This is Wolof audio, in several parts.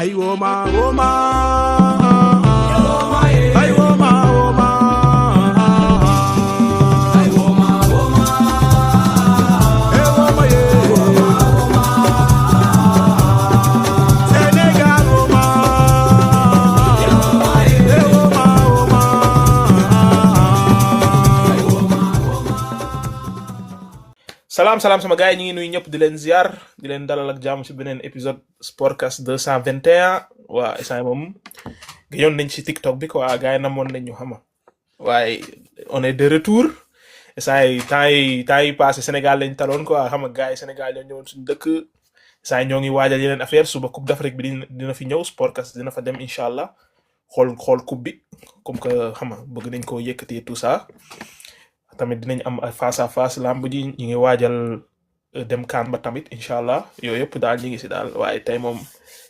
Hey woman, woman. Hey woman, woman. Hey woman, woman. Hey woman, yeah. Senegal woman. Hey woman, salaam sama gars yi ñu ngi nuyu ñëpp di leen ziar di leen dalal ak jàmm ci beneen épisode Sportcast 221 waa instant moom gëjoon nañ ci TikTok bi quoi gars yi namoon nañ ñu xama waaye on est de retour instant yi temps yi passé Sénégal lañ taloon quoi xam nga gars yi Sénégal ñoo ñëwoon suñu dëkk instant yi ñoo ngi waajal yeneen affaire suba Coupe d'Afrique bi dina fi ñëw Sportcast dina fa dem incha allah xool coupe bi comme que xam nga bëgg nañ koo yëkkati tout ça. tamit dinañ am face à face lamb ji ñi ngi waajal dem kaan ba tamit incha allah yooyu yëpp daal ñi ngi si daal waaye tey moom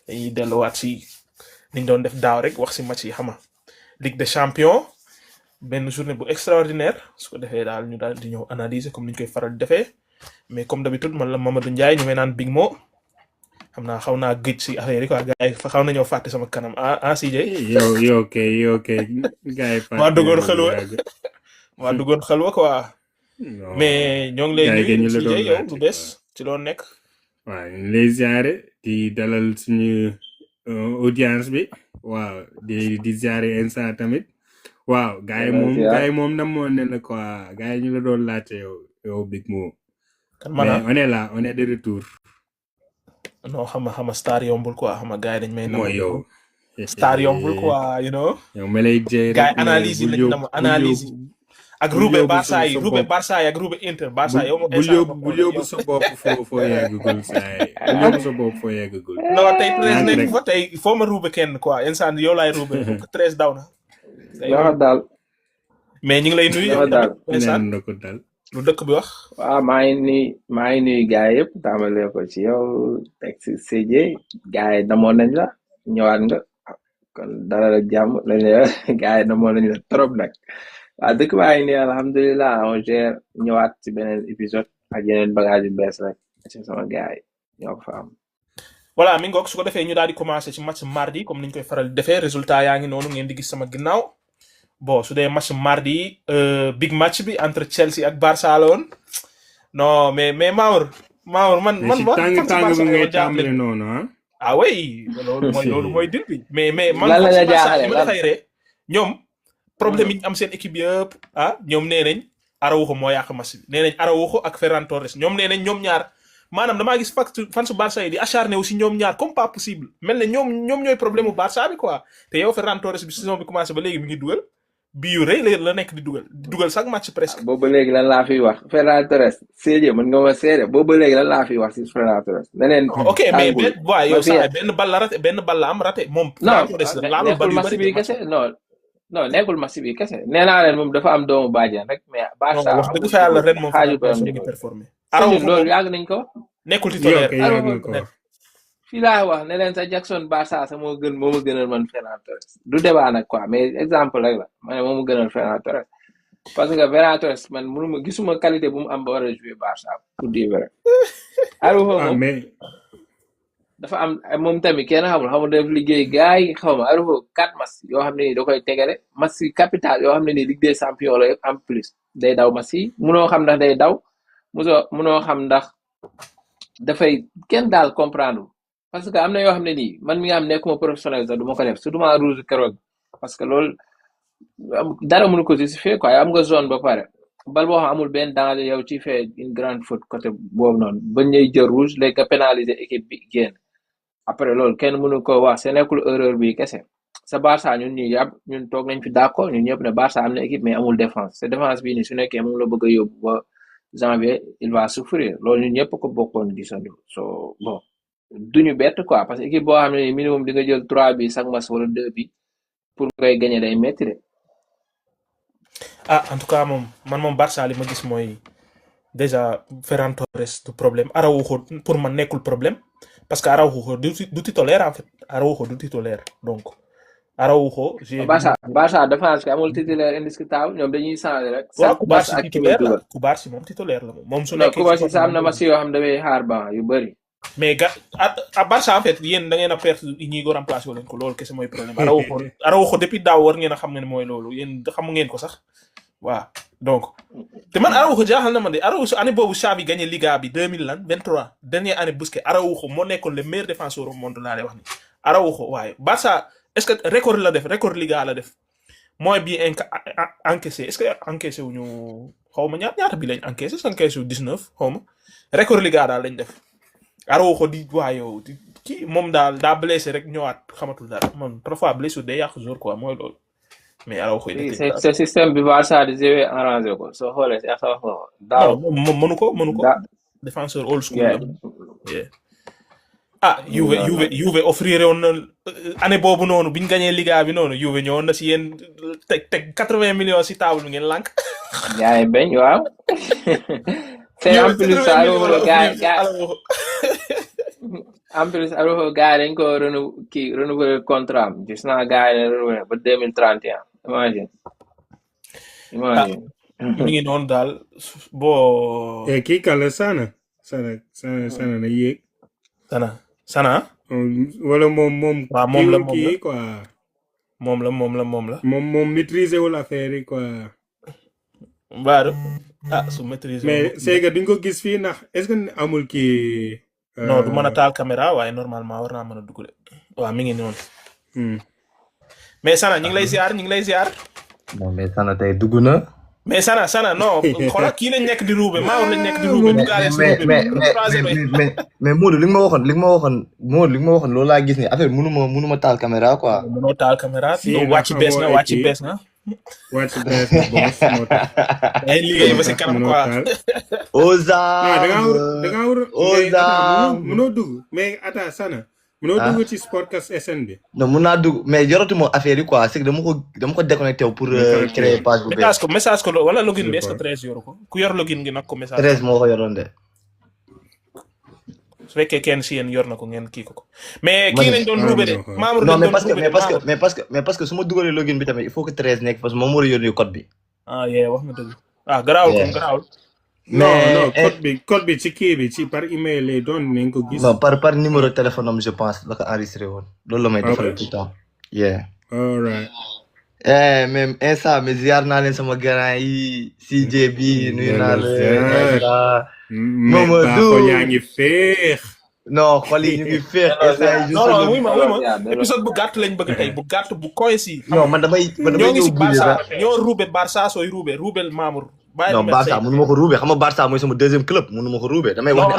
dañuy delluwaat si niñ doon def daaw rek wax si match yi xama Ligue des Champions benn journée bu extraordinaire su ko defee daal ñu daal di ñëw analyser comme niñ koy faral di defee mais comme d'habitude man la Mamadou Ndiaye ñu may naan Big Mo xam naa xaw naa gëj si affaire yi quoi gars yi xaw nañoo fàtte sama kanam CJ yow kay gars yi maa duggoon xelwa quoi mais ñoo ngi lay nuyu CJ yow lu bees ci loo nekk. waaw ñu lay ziare di dalal suñu audience bi waaw di ziare instant tamit waaw gars yi moom namoon ne la quoi gars yi ñu la doon laajte yow Big Mo. mais on est là on est de retour. non xama star yombul quoi xama gars yi dañ may. mooy yow star yombul quoi you know. yow ma lay jëy gars yi analyse yi lañ nam analyse yi. ak Roube Barça yi ak Roube Inter Barça yow moom. bul yóbbu sa bopp foo yeggagul saa yi bul yóbbu sa bopp foo yeggagul. non tey 13 nekk fa tey foo ma Roube kenn quoi instant yow laay Roube 13 daw na. daal. mais ñu ngi lay nuyu. neen na ko dal. lu dëkk bi wax. waaw maa ngi nuyu gars yëpp tàmbalee ko ci yow teg si CJ gars yi namoon nañ la ñëwaat nga kon dara la jàmm gars yi namoon nañ la trop nag. waaw dëkk baa ngi nii alhamdulilah on gère ñëwaat ci beneen épisode ak yeneen bagage yu bees rek ci sama gars yi ñoo ko fa am. voilà mi ngoog su ko defee ñu daal di commencer ci match mardi comme niñ koy faral di defee résultat yaa ngi noonu ngeen di gis sama ginnaaw bon su dee match mardi big match bi entre Chelsea ak Barça la woon non mais Maour man tàng bi ngay tàmbali noonu ah oui loolu mooy dil bi mais man lan la jaaxale ma dafay ree ñoom problème yi ñu am seen équipe yëpp ñoom nee nañ Araujo moo yàq match bi nee nañ Araujo ak Ferran Torres ñoom nee nañ ñoom ñaar maanaam damaa gis fan su Barça yi di acharné aussi ñoom ñaar comme pas possible mel ne ñoom ñooy problème mu Barça bi quoi te yow Ferran Torres bi saison bi commencé ba léegi mi ngi dugal bii yu rëy la nekk di dugal chaque match presque. boobu léegi lan laa fiy wax Ferran Torres CJ mën nga ma seede boobu léegi lan laa fiy wax si Ferran Torres. ok mais yow saa benn bal la am raté moom. Ferran Torres la nekkul match bi kese non nekkul match bi kese nee naa leen moom dafa am doomu bàjjan rek mais. Barça wax dëgg fa yàlla ren moom xaaju ñu ngi performé. loolu yàgg nañ ko. nekkul titulaire fii laa wax ne leen sa Jackson Barça sa moo ma gënal man Ferran Torres du débat nag quoi mais exemple rek la ma ne moo ma gënal Ferran Torres parce que Ferran Torres man gisuma qualité bu mu am ba war a jouer Barça pour dire vrai. Araujo moom dafa am moom tamit kenn xamul def liggéey gars yi xaw ma Araujo 4 match yoo xam ne nii da koy tegale match capital yoo xam ne nii Ligue des Champions la yëpp en plus day daw match yi munoo xam ndax day daw munoo xam ndax dafay kenn daal comprendre parce que am na yoo xam ne nii man mi nga xam nekkuma professionnel sax du ma ko def surtout ma rouge keroog parce que loolu dara mënu ko justifier quoi am nga zone ba pare bal boo xam amul benn danger yow ci fait une grande faute côté boobu noonu ba ñuy jël rouge léegi nga pénaliser équipe bi génn après loolu kenn mënu ko wax c'est nekkul erreur bi kese sa Barça ñun toog nañ fi d'accord ñun ñëpp ne Barça am na équipe mais amul défense sa défense bii nii su nekkee moom la bëgg a yóbbu ba janvier il va souffrir loolu ñun ñëpp ko bokkoon gisandoo so bon duñu bett quoi parce que équipe boo xam ne minimum di nga jël 3 bi chaque match wala 2 bi pour ngay gagner day métti de. en tout cas moom Barça li ma gis mooy déjà Ferran Torres du problème Araujo pour man nekkul problème parce que Araujo du titulaire en fait Araujo du titulaire donc Araujo. Barça défense bi amul titulaire indiscutable ñoom dañuy changer rek. waaw Kubarsi titulaire la Kubarsi moom titulaire la moom su nekkee. Kubarsi sa am na match yoo xam dafay xaar ba yu bëri. mais à Barça en fait yéen da ngeen a perte ñi ko remplacer wu leen ko loolu kese mooy problème Araujo depuis daaw war ngeen a xam ne mooy loolu yéen xam ngeen ko sax waaw donc te man Araujo jaaxal na ma de Araujo année boobu Xavi gagné Liga bi 2023 dernière année Busquets Araujo moo nekkoon le meilleur défenseur au monde laa lay wax ni Araujo waaye Barça est-ce que record la def record Liga la def mooy bi encaissé est-ce que encaissé wuñu xaw ma ñaata bi lañ encaissé est-ce que encaissé wu 19 xaw ma record Liga daal lañ def Araujo di waayo kii moom daal daa blessé rek ñëwaat xamatul dara moom trop fois blessé day yàq jour quoi mooy loolu mais Araujo c'est système bi Barça di jouer arrangé ko soo xoolee si sa wax daaw moom mënu ko défenseur old school Juve offrir woon na année boobu noonu biñ gagné Liga bi noonu Juve ñëwoon na si yéen teg 80 millions si table bi ngeen lànk yaay bañ waaw c'est en plus Araujo en plus Araujo gars dañ ko renouveler contrat am gis naa gars yi renouveler ba 2031 imagine mi ngi noonu daal boo kii kala Sana na yéeg Sana wala moom waaw moom la kii quoi moom maîtriser wul affaire yi quoi baadu su maîtriser mais c'est que duñ ko gis fii ndax est-ce que amul kii non du mën a taal caméra waaye normalement war naa mën a dugg de waaw mi ngi noonu mais Sana ñu ngi lay ziar non mais Sana tey dugg na mais Sana non xoolal kii lañ nekk di ruube Maodo lañ nekk di ruube mais Modou li nga ma waxoon loolu laa gis ni affaire mënu ma taal caméra quoi mënoo taal caméra wàcc bees na wàcc bees na boss moo tax ay liggéey ba si kanam quoi da nga war mënoo dugg mais attends Sana mënoo dugg ci Sportcast SN bi non mën naa dugg mais joratuma affaire yi quoi c'est que dama ko déconnecté wu pour créer page bu bees message ko wala login bi est-ce que 13 yoru ko ku yor login gi nag ko message 13 moo ko yoroon de su fekkee kenn si yéen yor na ko ngeen kii ko mais kii lañ doon ruube de Mamour non mais parce que su ma dugalee login bi tamit il faut que 13 nekk parce que moom war a yónni code bi yee wax nga dëgg garaawul kon garaawul non code bi ci kii bi ci par email lay doon nañ ko gis non par numéro téléphone am je pense la ko enregistré woon loolu la may defal tout le temps all right même instant mais ziar naa leen sama grand yi CJ bi nuyu naa la Mamadou yaa ngi féex non xol yi ñu ngi féex non wuy ma épisode bu gàtt lañ bëgg tey bu gàtt bu koy si non man damay ñoo ngi si Barça ñoo ruube Barça sooy ruubel Mamour non Barça mënu ma ko ruube xam nga Barça mooy sama deuxième club mënu ma ko ruube damay wax ni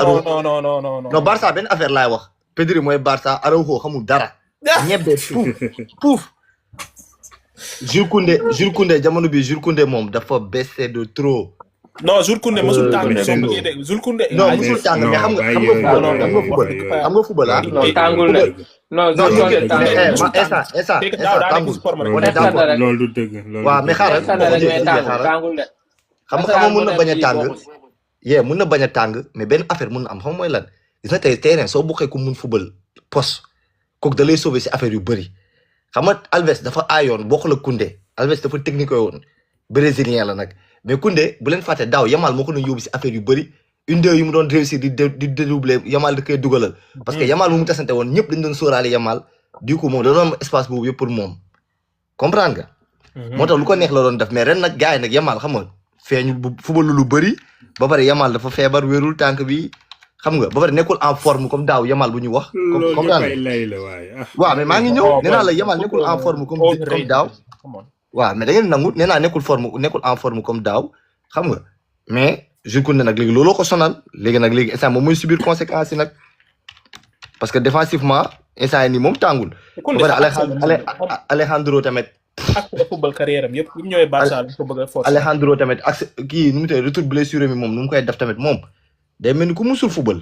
non Barça benn affaire laay wax Pedri mooy Barça Araujo xamul dara ñebbe puuf Jules Koundé jamono bi Jules Koundé moom dafa baissé de trop non Jules Koundé mosul tàng Jules Koundé non mosul tàng mais xam nga football non tàngul de non loolu du dëgg waaw mais xaaral tàngul de xam nga mun na bañ a tàng mun na bañ a tàng mais benn affaire mun na am xam mooy lan gis na tey terrain soo bokkee ku mun football poste kooku da lay sauver si affaire yu bëri xam nga Alves dafa aayoon bokk la Koundé Alves dafa technique woon brésilien la nag mais Koundé bu leen fàtte daaw Yamal moo ko doon yóbbu si affaire yu bëri une deux yu mu doon réussir di dédoubler Yamal da koy dugalal parce que Yamal mu tasante woon ñëpp dañ doon sóoraale Yamal du coup moom da doon am espace boobu yëpp pour moom comprendre nga moo tax lu ko neex la doon def mais ren nag gars yi nag Yamal xam nga feeñu bu football lu bëri ba pare Yamal dafa feebar wérul tànk bi xam nga ba pare nekkul en forme comme daaw Yamal bu ñu wax comprendre waaw mais maa ngi ñëw nee naa la Yamal nekkul en forme comme daaw waaw mais da ngeen nangu nee naa nekkul en forme comme daaw xam nga mais Jules Koundé nag léegi looloo ko sonal léegi instant moom mooy subir conséquences yi nag parce que défensivement instant yi nii moom tàngul ba pare Alejandro tamit ak football carrière am yëpp bu ñëwee Barça dañ ko bëgg a forcer Alejandro tamit ak kii nu mu tee retour blessure mi moom nu mu koy def tamit moom day mel ni ku musul football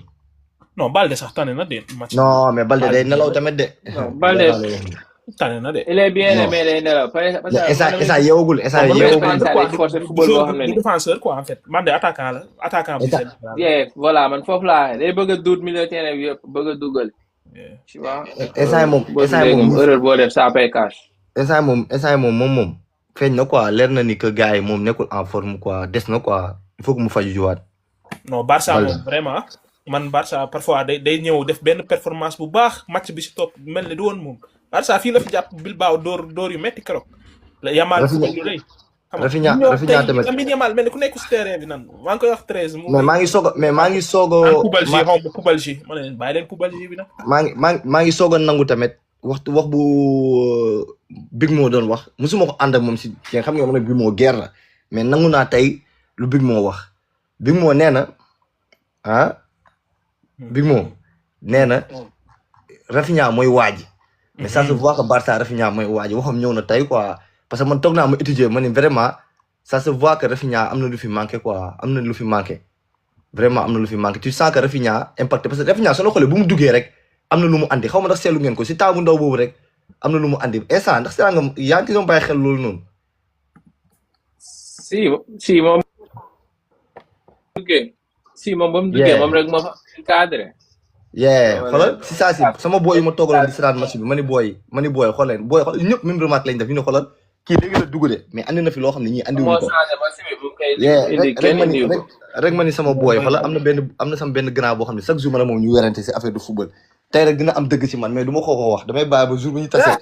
non Balde sax tane na de match non mais Balde day nelaw tamit de Balde tane na de il est bien mais day nelaw instant yeewagul défenseur quoi en fait man de attaquant bi voilà man foofu laa day bëgg a duut milieu terrain bi yëpp bëgg a dugal tu vois instant moom erreur boo def ça paye cash instant moom feeñ na quoi leer na ni que gars yi moom nekkul en forme quoi des na quoi il faut que mu faju juwaat non Barça moom vraiment man Barça parfois day ñëw def benn performance bu baax match bi si topp mel ni du woon moom Barça fii la fi jàpp Bilbao dóor yu metti keroog la Yamal fu lu rëy Rafinha tamit Lamine Yamal mel ni ku nekk si terrain bi nan maa ngi koy wax 13 mu mais maa ngi soog naan Poubalji xaw ma Poubalji ma ne leen bàyyi leen Poubalji bi nag maa ngi soog a nangu tamit wax bu Big Mo doon wax musuma ko ànd ak moom si nga xam nga moom ne Big Mo guerre la mais nangu naa tey lu Big Mo wax Big Mo nee na Big Mo nee na Rafinha mooy waaji mais ça se voit que Barça Rafinha mooy waaji waxam ñëw na tey quoi parce que man toog naa ma étudier ma ni vraiment ça se voit que Rafinha am na lu fi manqué quoi am na lu fi manqué vraiment am na lu fi manqué tu sens que Rafinha impacté parce que Rafinha soo xoolee bu mu duggee rek am na lu mu andi xaw ma ndax seetlu ngeen ko si temps bu ndaw boobu rek am na lu mu andi instant ndax seetlu nga yaa ngi doon bàyyi xel loolu noonu. si moom duggee moom ba mu duggee moom rek ma fa cadré. xoolal si saa si sama boy yi ma toogaloon di seetaan match bi ma ni booy xool leen booy xool ñëpp même remarque lañ def ñu ne xoolal kii léegi la dugg de mais andi na fi loo xam ne ñii andi wuñ ko. rek ma ni sama booy xoolal am na sama benn grand boo xam ne chaque jour ma ne moom ñu werante si affaire de football tey rek dina am dëgg si man mais du ma ko wax damay bàyyi ba jour bu ñu tasee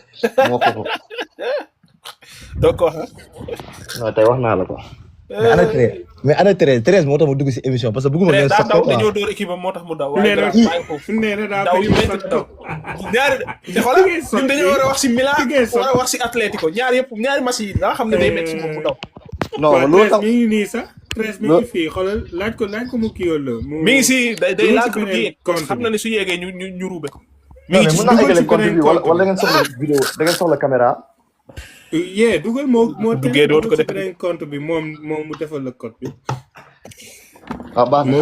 moo ko doo ko wax non tey wax naa la ko mais ana Thérèse moo tax ma dugg si émission parce que bëgguma ngeen sax daw dañoo dóor équipe moo tax mu daw waaye daw yu métti daw ñaari te xoolal ñun dañoo war a wax si Milan war a wax si Atlético ñaari match yi nga xam ne day métti si moom mu daw non loolu tax mi ngi nii sax Thérèse mi ngi fii xoolal laaj ko mu kii yoon la mi ngi si day laaj ko kii xam na ne su yeegee ñu ruube ko mi ngi ci mën naa eggale compte bi wala da ngeen soxla vidéo da ngeen soxla caméra dugal moo duggee dootu ko def beneen compte bi moom mu defal la code bi baax na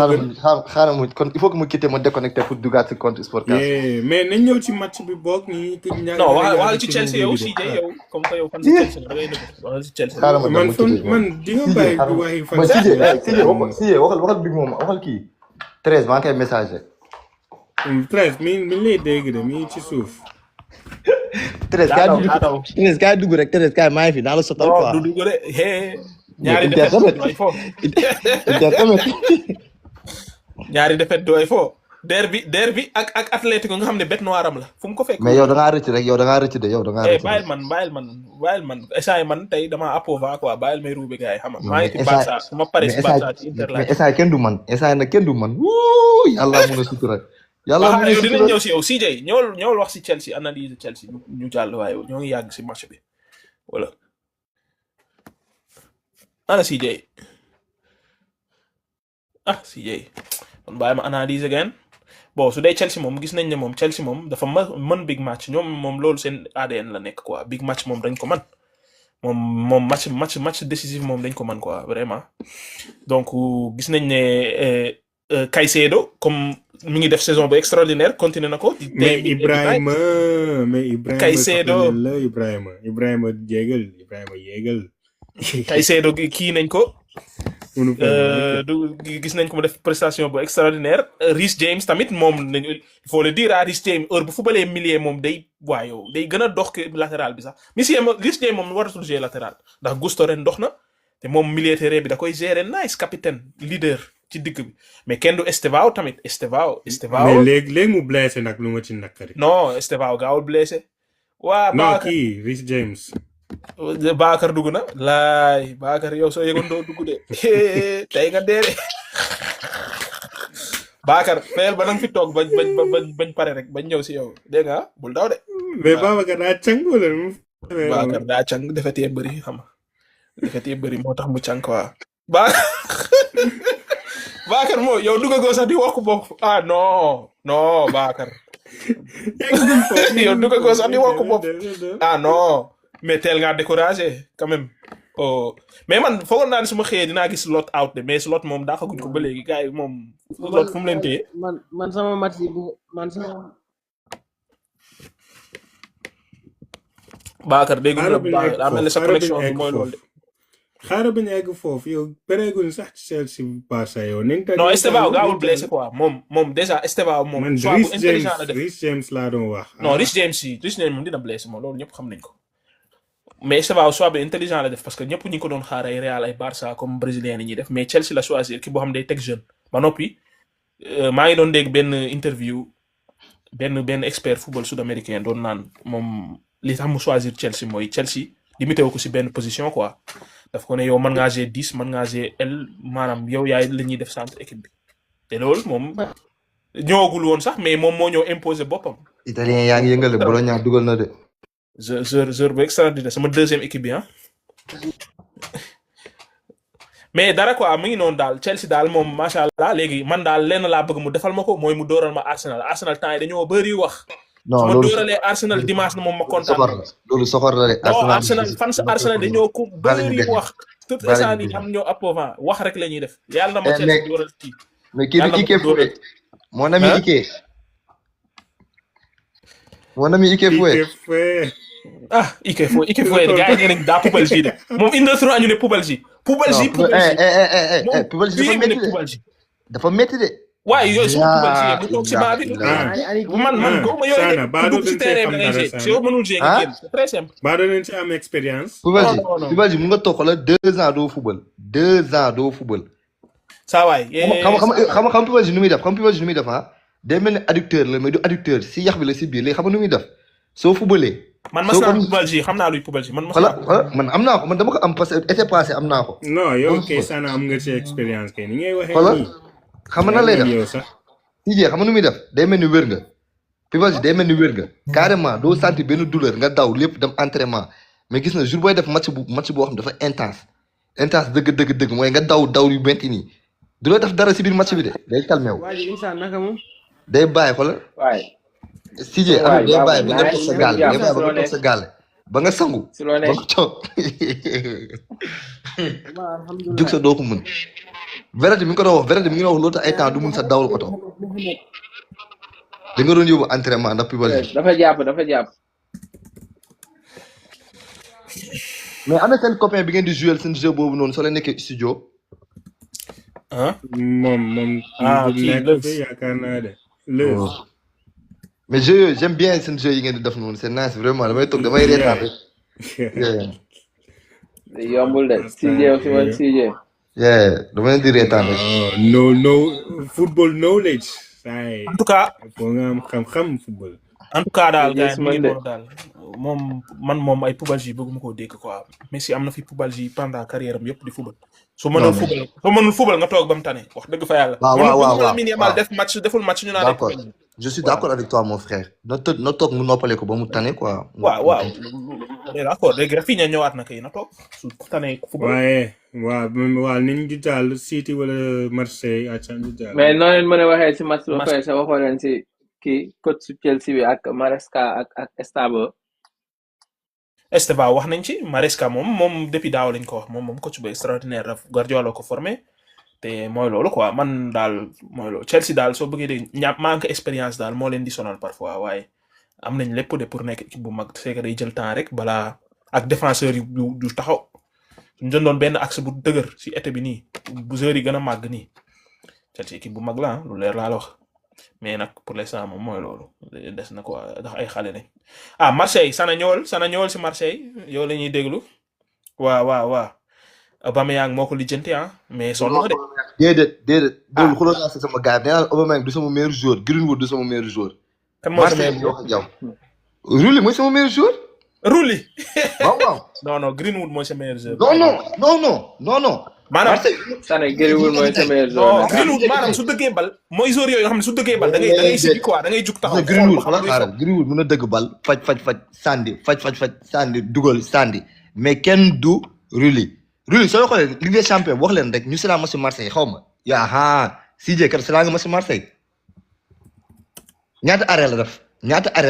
xaaral mu kon il faut que mu quitté ma déconnecté pour duggaat si compte Sportcast mais nañ ñëw ci match bi boog nii non waxal ci Chelsea yow si jay yow comme que yow fan Chelsea da ngay nëbb waxal ci Chelsea man di nga bàyyi du waxi fan si waxal Big Mom waxal kii 13 maa ngi koy message 13 mi lay dégg de mi ci suuf 13 kaay dugg rek 13 kaay maa ngi fi naa la sotal quoi du dugg de ñaari defet du ay fo derby ak Atlético nga xam ne bête noire am la fu mu ko fekk mais yow da ngaa rëcc rek yow da ngaa rëcc de yow da ngaa rëcc bàyyil man essay man tey dama appova quoi bàyyil may ruube gars yi xam nga maa ngi ci Barça su ma paree si Barça ci Inter la mais essay kenn du man essay nag kenn du man yàlla mun a sutura yàlla mun a yow dinañ ñëw si yow CJ ñëwal wax si Chelsea analyse Chelsea ñu jàll waaye ñoo ngi yàgg si match bi voilà ana CJ CJ kon bàyyi ma analyse again bon su dee Chelsea moom gis nañ ne moom Chelsea moom dafa mën big match ñoom moom loolu seen ADN la nekk quoi big match moom dañ ko mën moom match décisif moom dañ ko mën quoi vraiment donc gis nañ ne Caicedo comme mi ngi def saison bu extraordinaire continué na ko. mais Ibrahima Caicedo Ibrahima yéegal Caicedo kii nañ ko. gis nañ ko mu def prestation bu extraordinaire Reece James tamit moom il faut le dire Reece James heure bu footballee milieu moom day gën a dox que latéral bi sax Reece James moom waratul jouer latéral ndax Gusto ren dox na te moom milieu terrain bi da koy gérer nice capitaine leader ci digg bi mais kenn du Estevao tamit Estevao mais léegi mu blessé nag lu ma ci nakari non Estevao gaawul blessé waa non kii Reece James Bakar dugg na laay Bakar yow soo yëgoon doo dugg de tey nga dee de Bakar fayal ba nang fi toog bañ pare rek bañ ñëw si yow dégg nga bul daw de. mais Babacar daa càng wala mu. Bakar daa càng defetee bëri xam nga defetee bëri moo tax mu càng quoi. Bakar moo yow duggagoo sax di wax ko bopp non Bakar. yow duggagoo sax di wax ko bopp non. mais teel ngaa découragé quand même mais man foogoon naa ne su ma xëyee dinaa gis lot out de mais slot moom daa xaguñ ko ba léegi gars yi moom. lot fu mu leen téye man sama match yi man sama. Bakar dégg nga daa mel ne sa connexion bi mooy loolu de. xaaral ba ñu egg foofu yow bëreeguñ sax ci Chelsea Barça yow. non Estevao gaawul blessé quoi moom déjà Estevao moom. soit bu intelligent la def Reece James laa doon wax. non Reece James moom dina blessé moom loolu ñëpp xam nañ ko. mais Estevao soit bu intelligent la def parce que ñëpp ñu ko doon xaar ay Real ay Barça comme brésilien yi ñuy def mais Chelsea la choisir ki boo xam day teg jeune ba noppi maa ngi doon dégg benn interview benn expert football sud-américain doon naan moom li tax mu choisir Chelsea mooy Chelsea limité wu ko si benn position quoi daf ko ne yow mën ngaa jouer 10 mën ngaa jouer aile maanaam yow yaay la ñuy def centre équipe bi te loolu moom ñëwagul woon sax mais moom moo ñëw imposer boppam. italien yaa ngi yëngale Bologna dugal na de. joueur bu extraordinaire sama deuxième équipe bi mais dara quoi mu ngi noonu daal Chelsea daal moom macha allah léegi man daal lenn laa bëgg mu defal ma ko mooy mu dooral ma Arsenal temps yi dañoo bëri wax. non su ma loolu dooralee Arsenal dimanche na moom ma kontaan. loolu soxor la de. non Arsenal dañoo ko bëri wax. tout ça ni am ñoo appauvant wax rek la ñuy def. yàlla na ma Chelsea dooral kii. mais kii bi Ike Foué mon ami Ike. mon ami Ike Foué. ah Ike Foué de gars yi nee nañ daa poubelle ji de moom indi na ñu ne poubelle ji. poubelle ji dafa métti de. waaye yooyu su ma poubelle ji mu toog si baa bi. man góob ma yooyu de ku dugg si terrain bi ngay jouer si yow mënul jouer nga génn c'est très simple. Ba doon ci am expérience. poubelle ji mu nga toog la 2 ans doo football 2 ans doo football. saa waay xam poubelle ji nu muy def day mel ni adducteur la mais du adducteur si yax bi la si biir léegi xam nga nu muy def soo footballee. man mas naa poubelle ji xam naa luy poubelle ji man. man am naa ko man dama ko am parce que été passé am naa ko. non yow kay Sana am nga ci expérience kay ni ngay waxee. xoolal xam nga nan lay def yow sax. Tijjee xam nga nu muy def day mel ni wér nga. poubelle ji day mel ni wér nga. carrément doo sentir benn douleur nga daw lépp dem entraînement mais gis na jour booy def match boo xam dafa intense dëgg mooy nga daw yu métti nii du la def dara si biir match bi de day calmé wu. day bàyyi xoolal. Tijjee am day bàyyi ba nga toog sa gaal ba nga sangu. ba nga toog jug sa doo ko mën. Verratti mi ngi ko doon wax Verratti mi ngi doon wax loolu tax ay temps du mun sa dawal oto. da nga doon yóbbu entraînement ndax poubelle ji. dafa jàpp. mais am na seen copain bi ngeen di jouer seen jeu boobu noonu soo leen nekkee studio. moom. kii yaakaar naa de. mais jeu yooyu j'aime bien seen jeu yi ngeen di def noonu c'est nice vraiment damay toog damay reetaan rek. yombul de CJ. dama leen di reetaan rek. no football knowledge. en tout cas foo nga am xam-xam football. en tout cas daal gars yi mu ngi noonu daal moom ay poubelle yi bëgguma koo dégg quoi Messi am na fi poubelle yi pendant carrière am yëpp di football. soo mënul football nga toog ba mu tane wax dëgg fa yàlla. waaw minimal deful match ñu naan. d'accord je suis d'accord avec toi mon frère. na toog mu noppale ko ba mu tane quoi. waaw d'accord léegi Rafinha ñëwaat na kay na toog su tane football. waaw nañ di jàll City wala Marseille ak ñu jàll. mais noo leen mën a waxee si match ba pare sa waxoo leen si kii coach su Chelsea bi ak Maresca ak Estevao wax nañ ci Maresca moom depuis daaw lañ ko wax moom coach bu extraordinaire daf Guardiola ko formé te mooy loolu quoi man daal mooy loolu Chelsea daal soo bëggee de manque expérience daal moo leen di sonal parfois waaye am nañ lépp de pour nekk équipe bu mag c'est que day jël temps rek balaa ak défenseur yu du taxaw suñu jëndoon benn axe bu dëgër si été bi nii bu joueur yi gën a màgg nii Chelsea équipe bu mag la lu leer laa la wax mais nag pour l'instant moom mooy loolu des na quoi ndax ay xale lañ Marseille sana ñëwal si Marseille yow la ñuy déglu waaw Aubameyang moo ko lijjanti mais sonn na de. déedéet. loolu xoolal naa si sama gars yi nee naa Aubameyang du sama meilleur joueur Greenwood du sama meilleur joueur. kan moo sama meilleur joueur Rulli mooy sama meilleur joueur. Rulli. waaw. non Greenwood mooy sa meilleur joueur. non. maanaam Sané Greenwood mooy sa meilleur joueur. Greenwood maanaam su dëggee bal mooy joueur yooyu nga xam ne su dëggee bal da ngay siggi quoi da ngay jug taxaw. Greenwood mën a dëgg bal faj sànni dugal sànni mais kenn du Rulli soo xoolee Ligue des Champions wax leen rek ñu si la ma si Marseille xaw ma. CJ kat si la nga ma si Marseille ñaata arrêt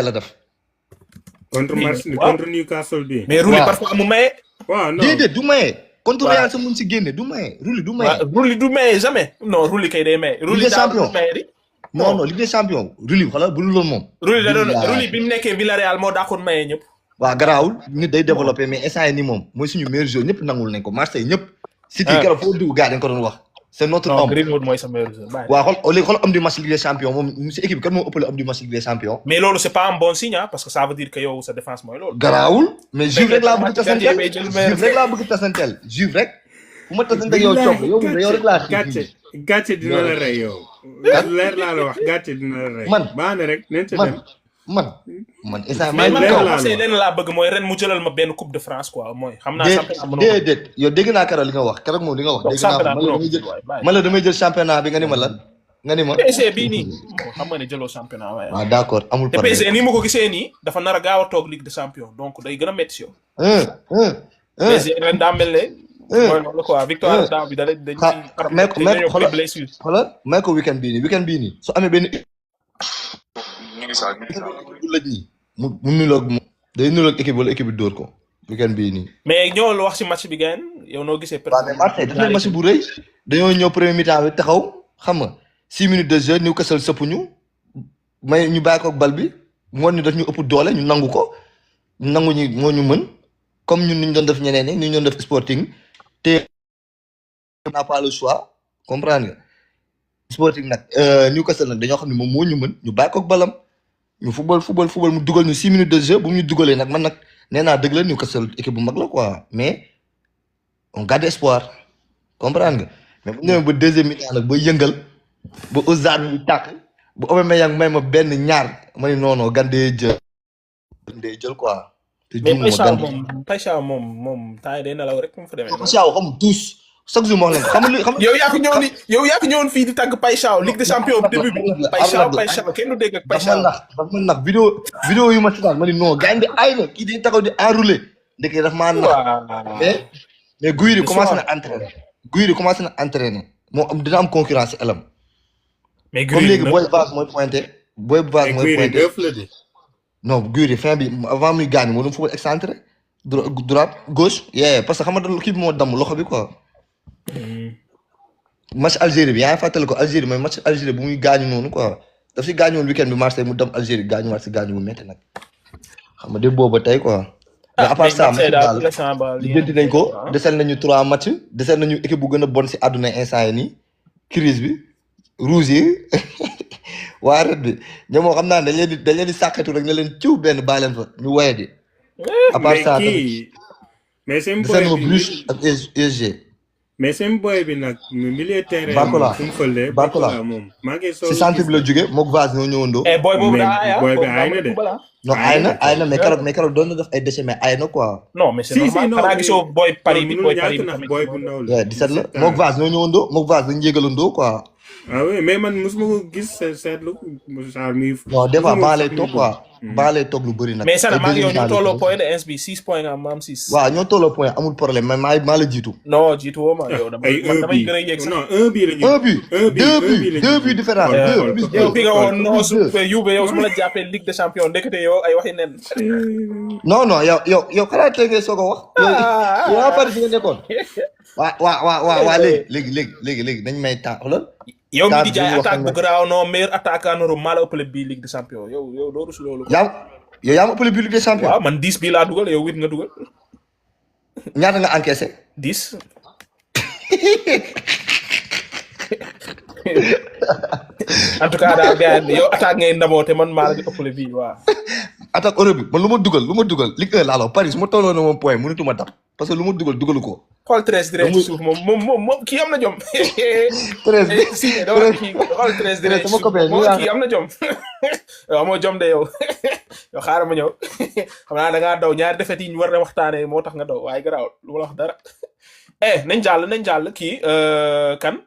la def. contre Newcastle bi. mais Rulli parfois mu maye. waaw non déedéet du maye. contre Real sa mun si génne du maye Rulli du maye. Rulli du maye jamais non Rulli kay day maye. Ligue des Champions non Ligue des Champions Rulli xoolal bu loolu moom. Rulli bi mu nekkee Villarreal moo daakoon maye ñëpp. waaw garaawul nit day développé mais instant ni moom mooy suñu meilleur joueur ñëpp nangul nañ ko Marseille ñëpp. City keroog foo dugg gars dañ ko doon wax. c'est notre homme. Greenwood mooy sa meilleur joueur. waaw léegi xool homme du match Ligue des Champions moom si équipe kan moo ëppale homme du match Ligue des Champions. mais loolu c'est pas un bon signe parce que ça veut dire que yow sa défense mooy loolu. garaawul mais Juve rek laa bëgg tasanteel Juve rek. bu ma tasanteel yow coow yow rek laa. gàcce dina la rey yow. leer laa la wax gàcce dina la rek Man. baax na rek nañ ca man dem man instant mais man leer kaw laa Marseille la wax. leen laa bëgg mooy ren mu jëlal ma benn coupe de France quoi mooy xam naa championnat mënoo ko déedéet yow dégg naa keroog li nga wax keroog moom li nga wax donc dégg naa ko championnat man la mënoo damay ko jël waay bàyyi man la damay jël championnat bi nga ni ma lan nga ni ma PSG bii nii bon, xam nga ne jëloo championnat waaye waaw d'accord amul te problème PSG nii mu ko gisee nii dafa nar a gaaw a toog Ligue des Champions donc day gën a métti si yow PSG ren daa mel ne mooy loolu quoi victoire daaw bi dañ dañ xa mais ko mais dañoo xoolal bëri blessure xoolal mais ko weekend bii nii su amee benn bu lëj nii mu nuloog moom day nuloog équipe wala équipe bi dóor ko weekend bii nii mais ñoo lu wax si match bi gayen yow noo gisee waaw mais Marseille daf leen match bu rëy dañoo ñëw premier mi-temps bi taxaw xam nga 6 minutes de jeu Newcastle sëpp ñu may ñu bàyyi ko ak bal bi ngoon ñu daf ñu ëpp doole ñu nangu ko ñu nangu ñu moo ñu mën comme ñun ñu doon def ñeneen ñi ñu doon def Sporting te n'a pas le choix comprendre nga Sporting nag Newcastle nag dañoo xam ne moom moo ñu mën ñu bàyyi ko ak balam ñu football mu dugal ñu 6 minutes de jeu bu ñu dugalee nag man nag nee naa dëgg la Newcastle équipe bu mag la quoi mais on garde espoir comprendre nga mais bu ñu demee ba deuxième mi-temps nag ba yëngal ba Ozan bi tàkk bu Aubameyang may ma benn ñaar ma ni non non Gandé jël quoi. te mais juum ma Gandé Païcha moom temps yi day nelaw rek mu fa demee Païcha xam tous chaque jour ma wax leen ko xam nga xam yow yaa ko ñëwoon ni yow yaa ko ñëwoon fii di tàgg Païcha Ligue des Champions bi début bi Païcha kenn du dégg ak dafa Païcha ma nax vidéo yu ma si ma ni non Gandé ay na kii day taxaw di enroulé ndeke daf maa nax waaw mais Gouiri commencé na entraîner moom dina am concurrence ci elam mais comme léegi Boy Vaz mooy pointé def la de non Gouiri fin bi avant muy gaañ moo doon football excentré droite gauche parce que xam nga kii bi moo damm loxo bi quoi match Algérie bi yaa ngi fàttali ko Algérie mooy match Algérie bu muy gaañu noonu quoi daf si gaañu woon weekend bi Marseille mu dem Algérie gaañuwaat si gaañu bu métti nag xam nga de booba tey quoi mais à part ça match daal lijjanti nañ ko desel nañu 3 match desel nañu équipe bu gën a bon si àdduna instant yi nii crise bi rouge yi waa ret bi ñoom moo xam naa dañ leen di sàkkatu rek ne leen ciw benn baa leen fa ñu woye di à part ça mais seen desel boy nañu bi Bruges ak PSG mais seen boy bi nag milieu terrain Barcola fu mu fëlee Barcola moom maa ngi si centre bi la jóge mook Vaz ñoo ñëwandoo boy boobu daa aaya boy bi aay na de non ay na mais keroog doon na def ay déchets mais ay na quoi non mais c'est Si, normal non, xanaa mais- gisoo boy Paris bi mënul boy ñàkk Paris bi ndax tamit boy bu ndaw la 17 la mook Vaz ñoo ñëwandoo mook Vaz dañu yégalandoo quoi ah oui mais man mosuma ko gis seetlu genre muy non des fois mosuma baa ko lay toog quoi baa lay toog lu bëri nag mais sana maa ngi yow deuxième ñoo tolloo mi-temps point de ins bi 6 points nga am ma am 6 waaw ñoo tolloo point amul problème mais maa la jiitu non jiitu woo ma yow ay man un damay bi gën a yéeg sax non un bi la ñu un but deux buts différence yow fi nga woon non plus su Juve yow su ma la jàppee Ligue des Champions ndekete yow ay waxi nen non yow xanaa tey ngay soog a wax yow yaa pare fi nga nekkoon waa léegi nañ may temps xoolal yow mi di Table jaay bi wax attaque bu nga- garaaw non meilleur attaquant en Europe maa la ëppale bii Ligue des Champions yow doo rus loolu yaa ma ëppale but Ligue des Champions waaw man 10 bii laa dugal yow 8 nga dugal ñaata nga encaissé 10 en tout cas daal gars yi yow attaque ngay ndamoo te man maa la di ëppale bii waaw attaque Europe bi man lu ma dugal Ligue 1 laa la wax Paris su ma tolloo na moom point mënutuma dab parce que lu ma dugalu ko xool 13 direct ci suuf moom kii am na jom 13 bi si dama kii xool 13 direct ci sama suuf copain moom nii kii am na jom yow amoo jom de yow yow xaaral ma ñëw xam naa da ngaa daw ñaari defet yi ñu war a waxtaanee moo tax nga daw waaye garaaw lu ma la wax dara nañ jàll kii kan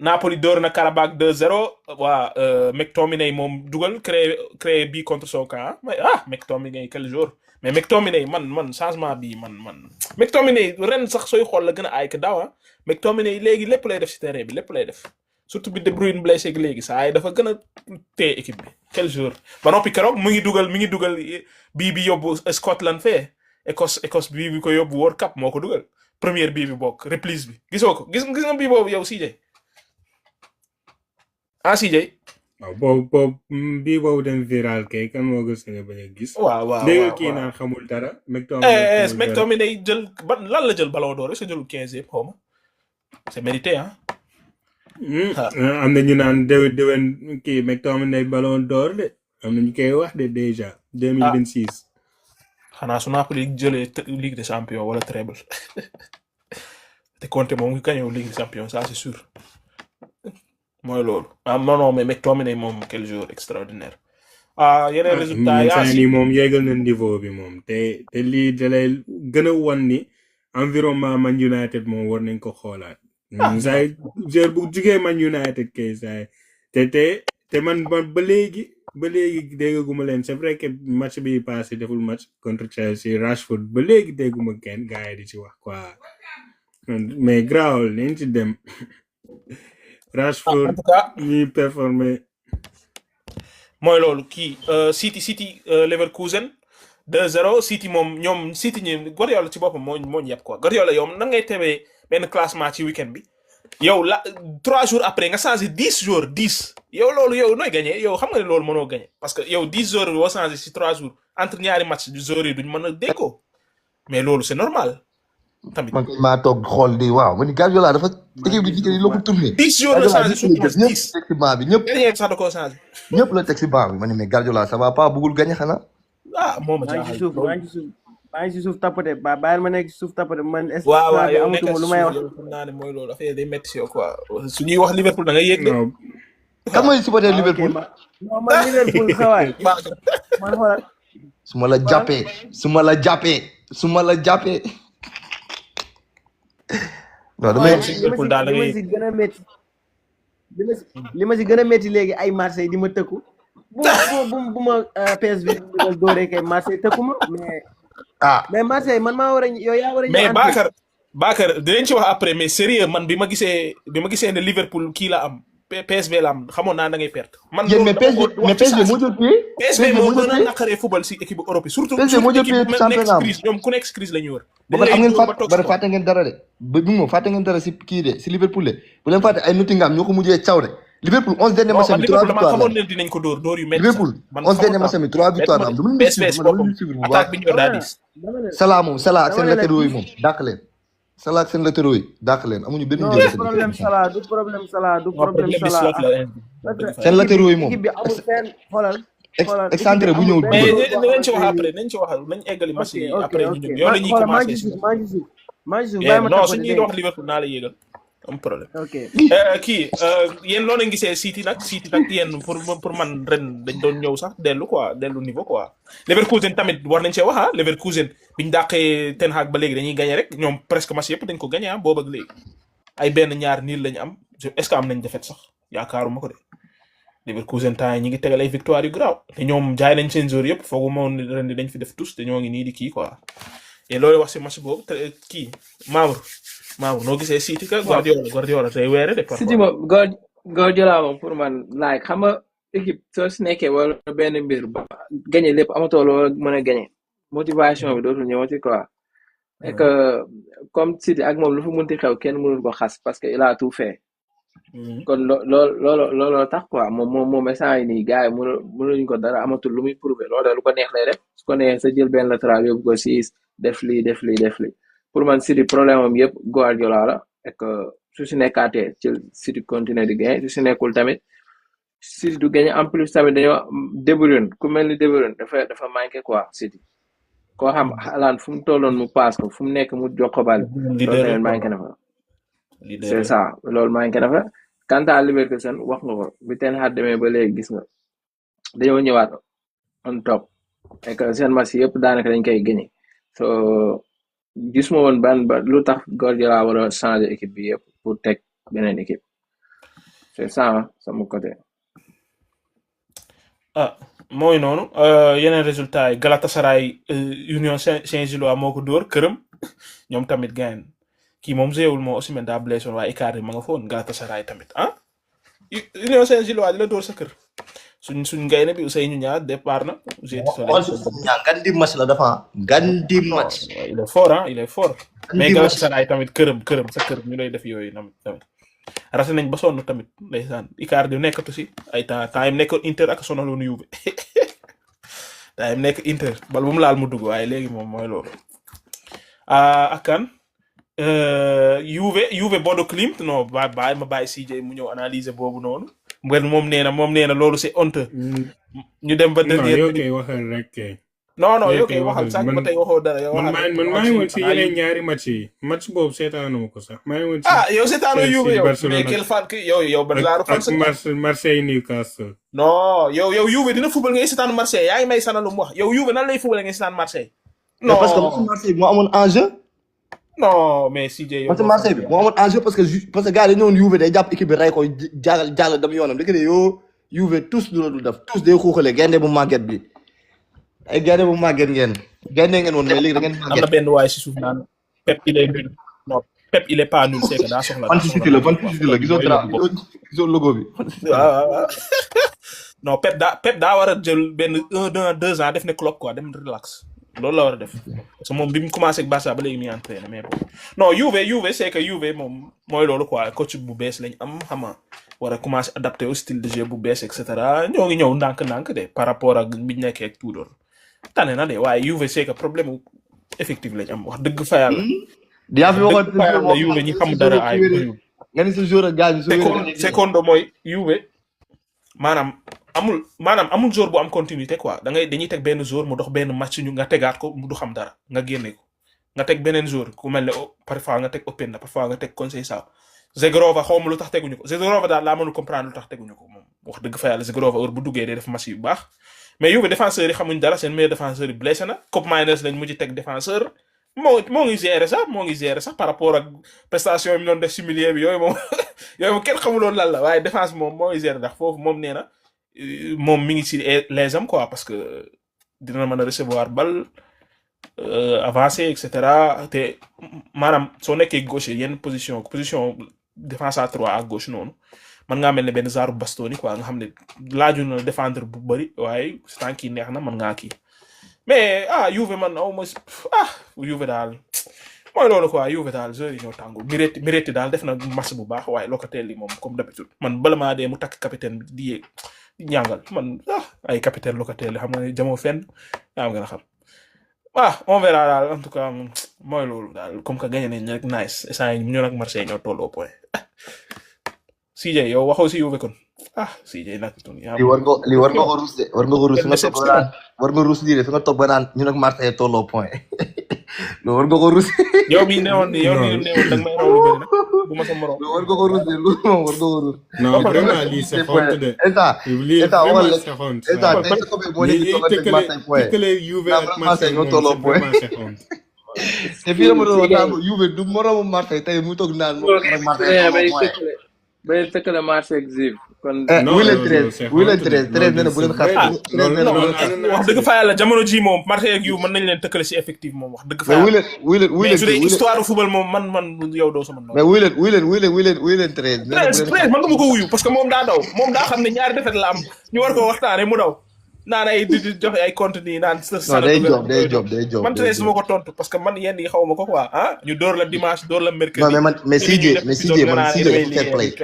Napoli door na Karabakh 2-0 waa McTominay moom dugal créé bii contre son camp mais McTominay quel jour mais McTominay man changement bii man McTominay ren sax sooy xool la gën a aay que daaw McTominay léegi lépp lay def si terrain bi lépp lay def surtout bi De Bruyne blessé gi léegi saa yi dafa gën a téye équipe bi quel jour ba noppi keroog mi ngi dugal bii bi yóbbu Scotland fee Écosse bii bi ko yóbbu World Cup moo ko dugal première bii bi bokk reprise bi gisoo ko gis nga bii boobu yow CJ CJ waaw boobu bii boobu dem viral kay kan moo ko sëñ bañ a gis. waaw dégg nga kii naan xamul dara. McTominay jël lan la jël ballon d'or est-ce que jëlul 15 yëpp xaw ma c'est mérité am na ñu naan déwén kii McTominay ballon d'or de am na ñu koy wax de déjà 2026. xanaa su Napoli jëlee Ligue des Champions wala treble te Conte moom ngi gagné Ligue des Champions ça c'est sûr mooy loolu non mais McTominay moom quel joueur extraordinaire yeneen résultat yaa nii moom yéegal na niveau bi moom te lii da lay gën a won ni environnement Man United moom war nañ ko xoolaat saay joueur bu jugee Man United kay saay te man ba léegi dégguma leen c'est vrai que match bi passé deful match contre Chelsea Rashford ba léegi dégguma kenn gars yi di ci wax quoi mais grawul nañ ci dem Rashford en tout cas ñuy performé mooy loolu kii City Leverkusen 2-0 City moom ñoom City ñi Guardiola ci boppam moo ñu yeb quoi Guardiola yow nan ngay tebee benn classement ci week-end bi yow 3 jours après nga changé 10 jours 10 yow loolu yow nooy gagné yow xam nga ne loolu mënoo gagné parce que yow 10 jours boo changé ci 3 jours entre ñaari match jours yi duñ mën a déggoo mais loolu c'est normal tamit. man maa toog xool di waaw man Guardiola dafa équipe bi jigéen yi la ko tourné. 10 jours la changé sur 10 ñëpp teg si banc bi ñëpp. sax da koo changé. ñëpp la teg si banc bi ma ne mais Guardiola ça va pas bëggul gagné xanaa. moom a maa ngi ci suuf jaaxal maa ngi ci suuf tapote bàyyi ma nekk ci suuf tapote man. waaw yow nekk amatuma lu may wax. xam naa ne mooy loolu affaire day métti si yow quoi su ñuy wax Liverpool da ngay yëg de. kan mooy supporter Liverpool. non man Liverpool xawaay man xoolal. su ma la jàppee. non damay. Liverpool daal da ngay li ma si gën a métti li ma si gën a métti léegi ay Marseille di ma tëkku. bu ma PS bi dooree kay Marseille tëkku ma mais. mais Marseille man maa war a yow yaa war a. mais Bakar dinañ ci wax après mais sérieux man bi ma gisee ne Liverpool kii la am PSV la am xamoon naa da ngay perte. man loolu mais PSV moo jël pied. PSV moo gën a naqaree football si équipe Europe yi surtout. PSV moo jël pied championnat ñoom ku nekk crise la ñu wër. ba pare am ngeen fàtte ngeen dara de fàtte ngeen dara si kii de si Liverpool de bu leen fàtte ay Nottingham ñoo ko mujjee caw de. Liverpool 11 derniers matchs mi 3 victoires xamoon ne dinañ ko dóor yu métti. Liverpool 11 derniers matchs mi 3 victoires am. PSV si boppam attaque bi ñu yor daa diis. Salah ak seen latéraux yi moom dàq leen. Salah ak seen latéraux yi dàq leen amuñu benn njëriñ. du problème Salah seen latéraux yi moom. équipe bi amul fenn xoolal. excentré bu ñëw mais nañ ci wax après nañ eggali match yi après ñu ñëw yow la ñuy commencé si. maa ngi suuf non su ñuy wax Liverpool naa la yéegal am problème. ok kii yéen noonu la gisee City nag yéen pour man ren dañ doon ñëw sax dellu niveau quoi. Leverkusen tamit war nañ cee wax Leverkusen biñ dàqee Ten Hag ba léegi dañuy gagné rek ñoom presque match yëpp dañ ko gagné boobu ak léegi ay benn ñaar niil lañu am est-ce que am nañ défaite sax yaakaaruma ko de Leverkusen temps yi ñu ngi tegal ay victoire yu graaw te ñoom jaay nañ seen joueur yëpp foogu moom ren di dañ fi def tous te ñoo ngi nii di kii quoi et loolu wax si match boobu te kii Mamour noo gisee City ka Guardiola tey weere de. City moom Guardiola moom pour man like xam nga équipe soo si nekkee wala benn mbir ba gagné lépp amatoo loo mën a gagné motivation bi dootul ñëwati quoi. et que comme City ak moom lu fa mënti xew kenn mënul ko xas parce que il a tout fait. kon looloo tax quoi moom instant yi nii gars yi mënuñ ko dara amatul lu muy prouver loolu lu ko neex lay def su ko neexee sa jël benn latéral yóbbu ko 6 def lii. pour man City problème am yëpp Guardiola la et que su si nekkaatee ci City continuer di gagner su si nekkul tamit City du gagner en plus tamit dañoo De Bruyne ku mel ni De Bruyne dafa manqué quoi City koo xam Haaland fu mu tolloon mu paas ko fu mu nekk mu jox ko bal loolu tamit manqué na fa c'est ça loolu manqué na fa quant à Leverkusen wax nga ko bi Ten Hag demee ba léegi gis nga dañoo ñëwaat on top et que seen match yëpp daanaka dañ koy gagner so gis ma woon ba lu tax Guardiola war a changer équipe bi yëpp pour teg beneen équipe c'est ça sama côté. mooy noonu yeneen résultat yi Galatasaray Union Saint-Gilloise moo ko dóor këram ñoom tamit gain kii moom jéewul moo aussi daa blessé woon waaye Icardi ma nga foon Galatasaray tamit Union Saint-Gilloise di la dóor sa kër suñ gaynde bi Ousseynou Niang départ na. gandi match la dafa gandi match. il est fort mais Galatasaray tamit këram sa kër ñu lay def yooyu tamit rase nañ ba sonn tamit ndeysaan Icardi nekkatu si ay temps yi nekk Inter ak sonaloon Juve temps yi nekk Inter bal bu mu laal mu dugg waaye léegi moom mooy loolu ak kan Juve Bodo Klimt non bàyyi ma bàyyi CJ mu ñëw analyser boobu noonu moom nee na loolu c'est honteux ñu dem ba dernier yow kay waxal rek kay non non yow kay kay waxal waxal sànq ba tey waxoo dara yow man waxal maa waxal ngi si woon si xanaa yeneen Juve. ñaari match yi match boobu seetaanuma ko sax maa ngi woon si ah yow seetaanoo Chelsea Juve yow mais Barcelone quel fan ki yow ban laaru fan ak Marseille Newcastle. non yow Juve dina football ngay seetaan Marseille yaa ngi may sanal lu mu wax yow Juve nan lay football ngay seetaan Marseille. mais parce que non Marseille moo amoon enjeu. non mais CJ yow. parce que Marseille bi moo amoon enjeu parce que gars yi dañu ñëwoon Juve day jàpp équipe bi rey ko jàll dem yoonam dëgg de yow Juve tous du la dul def tous day xuuxale gaynde bu màgget bi ay gaynde bu màgget ngeen gaynde ngeen woon mais léegi da ngeen am na màgget. benn waay si suuf naan Pep il est nul non Pep il est pas nul c'est que daa soxla. Fan City la gisoo logo bi. waaw non Pep daa war a jël benn 2 ans def ne Klopp quoi dem relax loolu la war a def parce que moom bi mu commencé ak Barça ba léegi mi ngi entraîné mais bon non Juve c'est que Juve moom mooy loolu quoi coach bu bees lañ am xama war a commencé adapté au style de jeu bu bees et cetera ñoo ngi ñëw ndànk-ndànk de par rapport ak biñ nekkee ak Tudor tane na de waaye Juve c'est que problème effectif lañ am wax dëgg fa yàlla. yaa fi waxoon dëgg fa yàlla Juve ñi xam dara ay bëriwul. nga ni sa joueur ak gars yi secondo mooy Juve maanaam amul joueur bu am continuité quoi dañuy teg benn joueur mu dox benn match ñu nga tegaat ko mu du xam dara nga génne ko nga teg beneen joueur ku mel ne parfois nga teg Openda parfois nga teg Conceição Zegrova xaw ma lu tax teguñu ko Zegrova daal laa mënul comprendre lu tax teguñu ko moom wax dëgg fa yàlla Zegrova heure bu duggee day def match yu baax mais Juve défenseurs yi xamuñ dara seen meilleur défenseur yi blessé na Koop Mainers lañ mujj teg défenseur moo ngi gérer sax par rapport ak prestation yi mu doon def si milieu bi yooyu moom kenn xamuloon lan la waaye défense moom moo ngi gérer ndax foofu moom nee na moom mi ngi ci les am quoi parce que dina mën a recevoir balle avancer et cetera te maanaam soo nekkee gauche yenn position défense à 3 à gauche noonu mën ngaa mel ne benn genre Bastoni quoi nga xam ne laaju na défendre bu bëri waaye tant kii neex na mën ngaa kii mais Juve man aw ma Juve daal mooy loolu quoi Juve daal joueurs yi ñoo tàngu Miretti daal def na match bu baax waaye Locatelli moom comme d'habitude man bala maa dee mu takk capitaine bi di yéeg ñàngal man ay capitaine Locatelli xam nga ne jamoo fenn yaa nga xam on verra daal en tout cas mooy loolu daal comme que gagné nañ rek nice instant yi ñu nag Marseille ñoo tolloo point CJ yow waxoo si Juve kon CJ nag li war nga ko ruus de war nga ko ruus war nga ruus lii de fi nga toog ba naan ñu nag Marseille tolloo point loolu war nga ko ruus. yow mii newoon da nga may raw lu bëri nag bu ma sa morom. loolu war nga ko ruus de loolu moom war nga ko ruus. non vraiment lii c'est honte de. état vraiment c'est honte. état tey sa copain moo nekk toog ak Marseille point tëkkale Juve ak Marseille moom c'est vraiment c'est honte. te fii la ma doon wax naan Juve du moromu Marseille tey mu toog naan moo nag Marseille tolloo point. bay tëkkale Marseille ak Juve kon wuy leen 13 nee na bu leen xaar wax dëgg fa yàlla jamono ji moom Marseille ak Juve mën nañ leen tëkkale si effectif moom wax dëgg fa yàlla wuy leen su dee histoire football moom man yow doo sama ndaw mais wuy leen 13 man dama ko wuyu parce que moom daa daw moom daa xam ne ñaari defet la am ñu war ko waxtaane mu daw naan ay di joxe ay contenu naan day job man 13 su ma ko tontu parce que man yenn yi xaw ma ko quoi ñu door la dimanche door la mercredi mais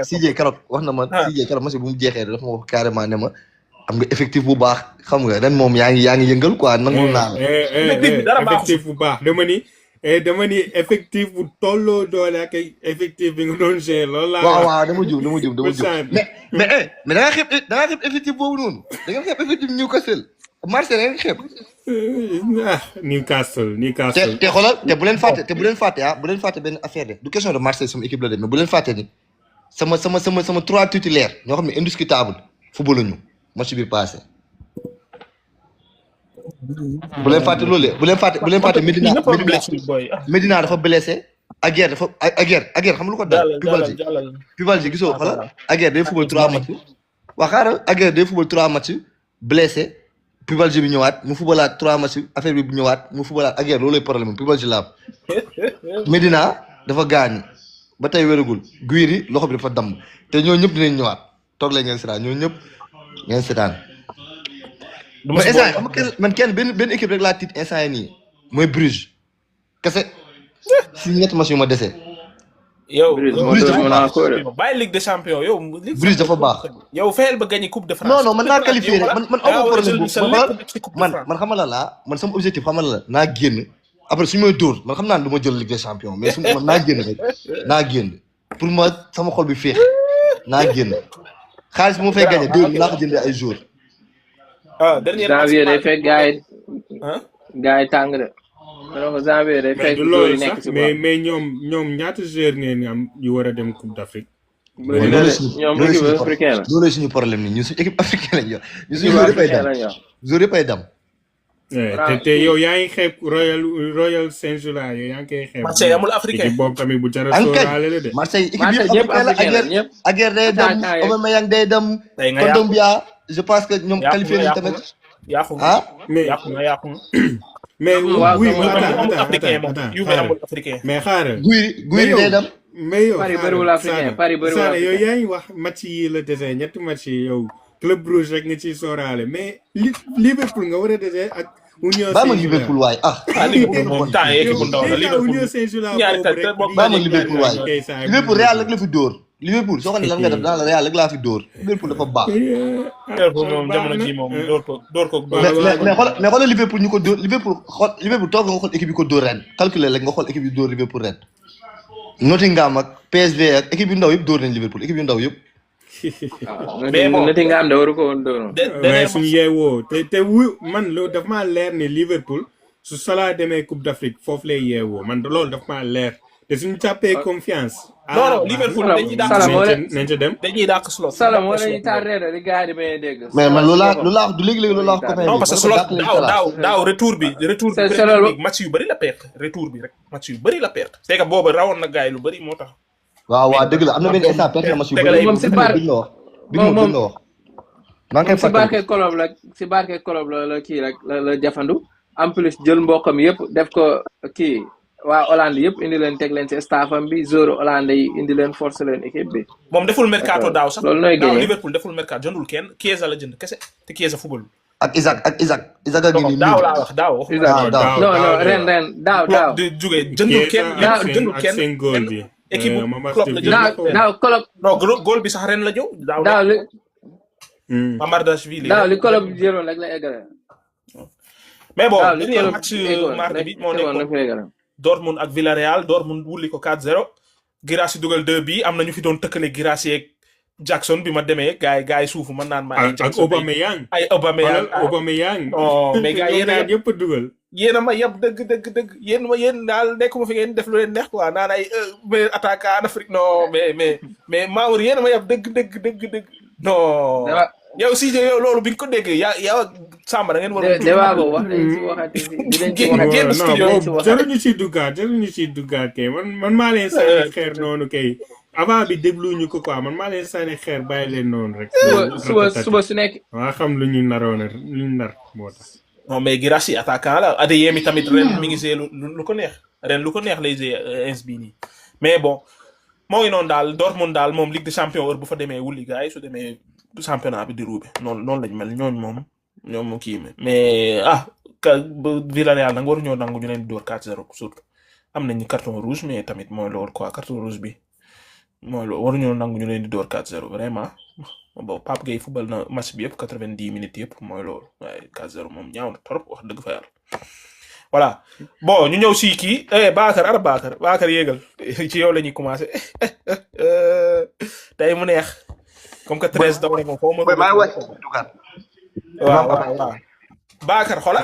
CJ keroog wax na ma CJ keroog ma si bu mu jeexee dafa ma wax carrément ne ma am nga effectif bu baax xam nga ren moom yaa ngi yëngal quoi nangul naa la effectif bu baax dama ni effectif bu tolloo doole ak effectif bi nga doon gérer loolu laa waaw dama jum mais da nga xeeb effectif boobu noonu da nga xeeb effectif Newcastle Marseille da nga xeeb Newcastle te xoolal te bu leen fàtte benn affaire de du question de Marseille sama équipe la de mais bu leen fàtte ni sama 3 titulaires ñoo xam ne indiscutable football lañu match bi passé bu leen fàtte loolu bu leen fàtte Medina dafa blessé Aguerd xam nga lu ko dal Pivaldi gisoo xoolal Aguerd day football 3 match waa xaaral Aguerd day football 3 match blessé Pivaldi bi ñëwaat mu footballaat 3 match affaire bi ñëwaat mu footballaat Aguerd loolu lay problème Pivaldi la am Medina dafa gaañ ba tey wéragul Guiri loxo bi dafa damm te ñoo ñëpp dinañ ñëwaat toog la ngeen seetaan ñoo ñëpp ngeen seetaan mais instant xam nga man kenn benn équipe rek laa tiit instant yi nii mooy Bruges kese si ñetti match yu ma dese. yow bàyyi Ligue des Champions yow. Bruges dafa baax. yow fayal ba gagné Coupe de France. non man naa qualifié rek man amoo problème boobu man xamal la man sama objectif xamal la naa génn après su may dóor man xam naa ne du ma jël Ligue des Champions mais su man naa génn rek naa génn pour ma sama xol bi féex naa génn xaalis bu ma fay gagné déwén naa ko jëndee ay jours. janvier day fekk gars yi ah gars yi tàng de donc janvier day mais fekk du joueurs loolu yi nekk sax si mais bopp mais ñoom ñaata joueur ngeen am yu war a dem Coupe d'Afrique. bëri na de ñoom équipe africaine la loolu suñu problème ni ñun suñu équipe africaine lañ yor ñu suñu équipe joueur yëpp ay africaine dem lañ yor joueur yëpp ay dem te yow yaa ngi xeeb Royal Saint-Gilloise yow yaa ngi koy xeeb. Marseille amul africain équipe boobu tamit bu jara ankay sóoraale la de. Marseille équipe Marseille yëpp ñëpp africain la africaine la ñëpp Aguerd day dem attaquant yeeg Aubameyang day dem tey nga yàqu Kondogbia je pense que ñoom yàqu qualifié nga nañ yàqu tamit nga yàqu nga ah mais yàqu nga mais waaw oui comme mais Juve amul africain moom attends Juve xaaral amul africain mais xaaral. Guy day dem mais yow Paris bëriwul africain Paris bëriwul Sané yow africain yaa ngi wax match yi la dese ñetti match yi yow Club Brugge rek nga ciy sóoraale mais Liverpool nga war a dese ak Union baa ma Saint-Gilloise. Liverpool waay ah ah Liverpool moom temps yii équipe bu ndaw la Déjà Liverpool Union Saint-Gilloise ñaari boobu tête rek bokk baa ma di Liverpool waay kay saa Liverpool Real rek la fi dóor Liverpool soo ko ne lan nga def daan la Real rek laa fi dóor Liverpool dafa baax Liverpool moom jamono ji moom door ko mais xoolal Liverpool ñu ko dóor Liverpool toog nga xool équipe yi ko dóor ren calculer rek nga xool équipe yi dóor Liverpool ren Nottingham ak PSV ak équipe yu ndaw yëpp dóor nañ Liverpool équipe yu ndaw yëpp mais bon Nottingham de waru ko woon doon waaye suñu yeewoo te man loolu daf maa leer ne Liverpool su Salah demee Coupe d'Afrique foofu lay yeewoo man loolu daf maa leer te suñu jàppee confiance. non Liverpool dañuy dàq nañ ca dem. dañuy dàq slot. Salah moo lay tardé li gars yi di may dégg. mais man loolu laa wax du léegi-léegi loolu laa wax copain bi. non parce que slot daaw retour bi match yu bëri la perte retour bi rek match yu bëri la perte. c'est que boobu rawoon na gars yi lu bëri moo tax. waaw dëgg la am na benn instant perte na match yu bëri. moom si bar moom maa ngi koy fàttali si barke kolob la kii rek la jafandu en plus jël mbokkam yëpp def ko kii waa Hollande yëpp indi leen teg leen ci staffam bi zoro Hollande yi indi leen force leen équipe bi. moom deful mercato daaw sax loolu nooy daaw génne Liverpool deful mercato jëndul kenn Chiesa la jënd kese te Chiesa football. ak Isaac ak ngi nii daaw laa wax daaw. non ren daaw. di jógee jëndul kenn jëndul ak seen góol bi. équipe Klopp la jënd daaw Klopp. non góol bi sax ren la ñëw. daaw li Mamardashvili daaw li Klopp jëloon rek la eggale. mais bon daaw li li ñu Klopp match mardi bi moo nekkoon Dortmund ak Villarreal Dortmund wulli ko 4-0 Guirassy dugal 2 bi am na ñu fi doon tëkkale Guirassy ak Jackson bi ma demee gars yi suufu man naan ma ay ak Aubameyang ay Aubameyang non mais gars yéen yëpp a dugal yéen a ma yeb dëgg yéen daal nekkuma fi ngeen def lu leen neex quoi naan ay meilleur attaquant en Afrique non mais Maour yéen a ma yeb dëgg non yow si yow loolu bi nga ko déggee yow ak Samba da ngeen war a. débat boobu wax nañ si waxati dinañ ci waxati jaruñu si duggaat kay man maa leen sànni xeer noonu kay avant bi déglu ñu ko quoi man maa leen sànni xeer bàyyi leen noonu rek. suba su nekk. waa xam lu ñu naroon lu ñu nar moo tax. non mais Guirassy attaquant la Adeyemi tamit ren mi ngi see lu ko neex ren lu ko neex lay see ins bii nii mais bon moo ngi noonu daal Dortmund daal moom Ligue des Champions heure bu fa demee wulli gars yi su demee. championnat bi di ruube noonu lañ mel ñoom kii mais Villarreal nag waruñoo nangu ñu leen di door 4-0 surtout am nañu carton rouge mais tamit mooy loolu quoi carton rouge bi mooy loolu waruñoo nangu ñu leen di door 4-0 vraiment bon Pape Gueye football na match bi yëpp 90 minutes yëpp mooy loolu waaye 4-0 moom ñaaw na trop wax dëgg fa yàlla voilà bon ñu ñëw si kii Bakar yéegal ci yow la ñuy commencé tey mu neex. comme que 13 daw na moom foo ma. waaw Bakar xola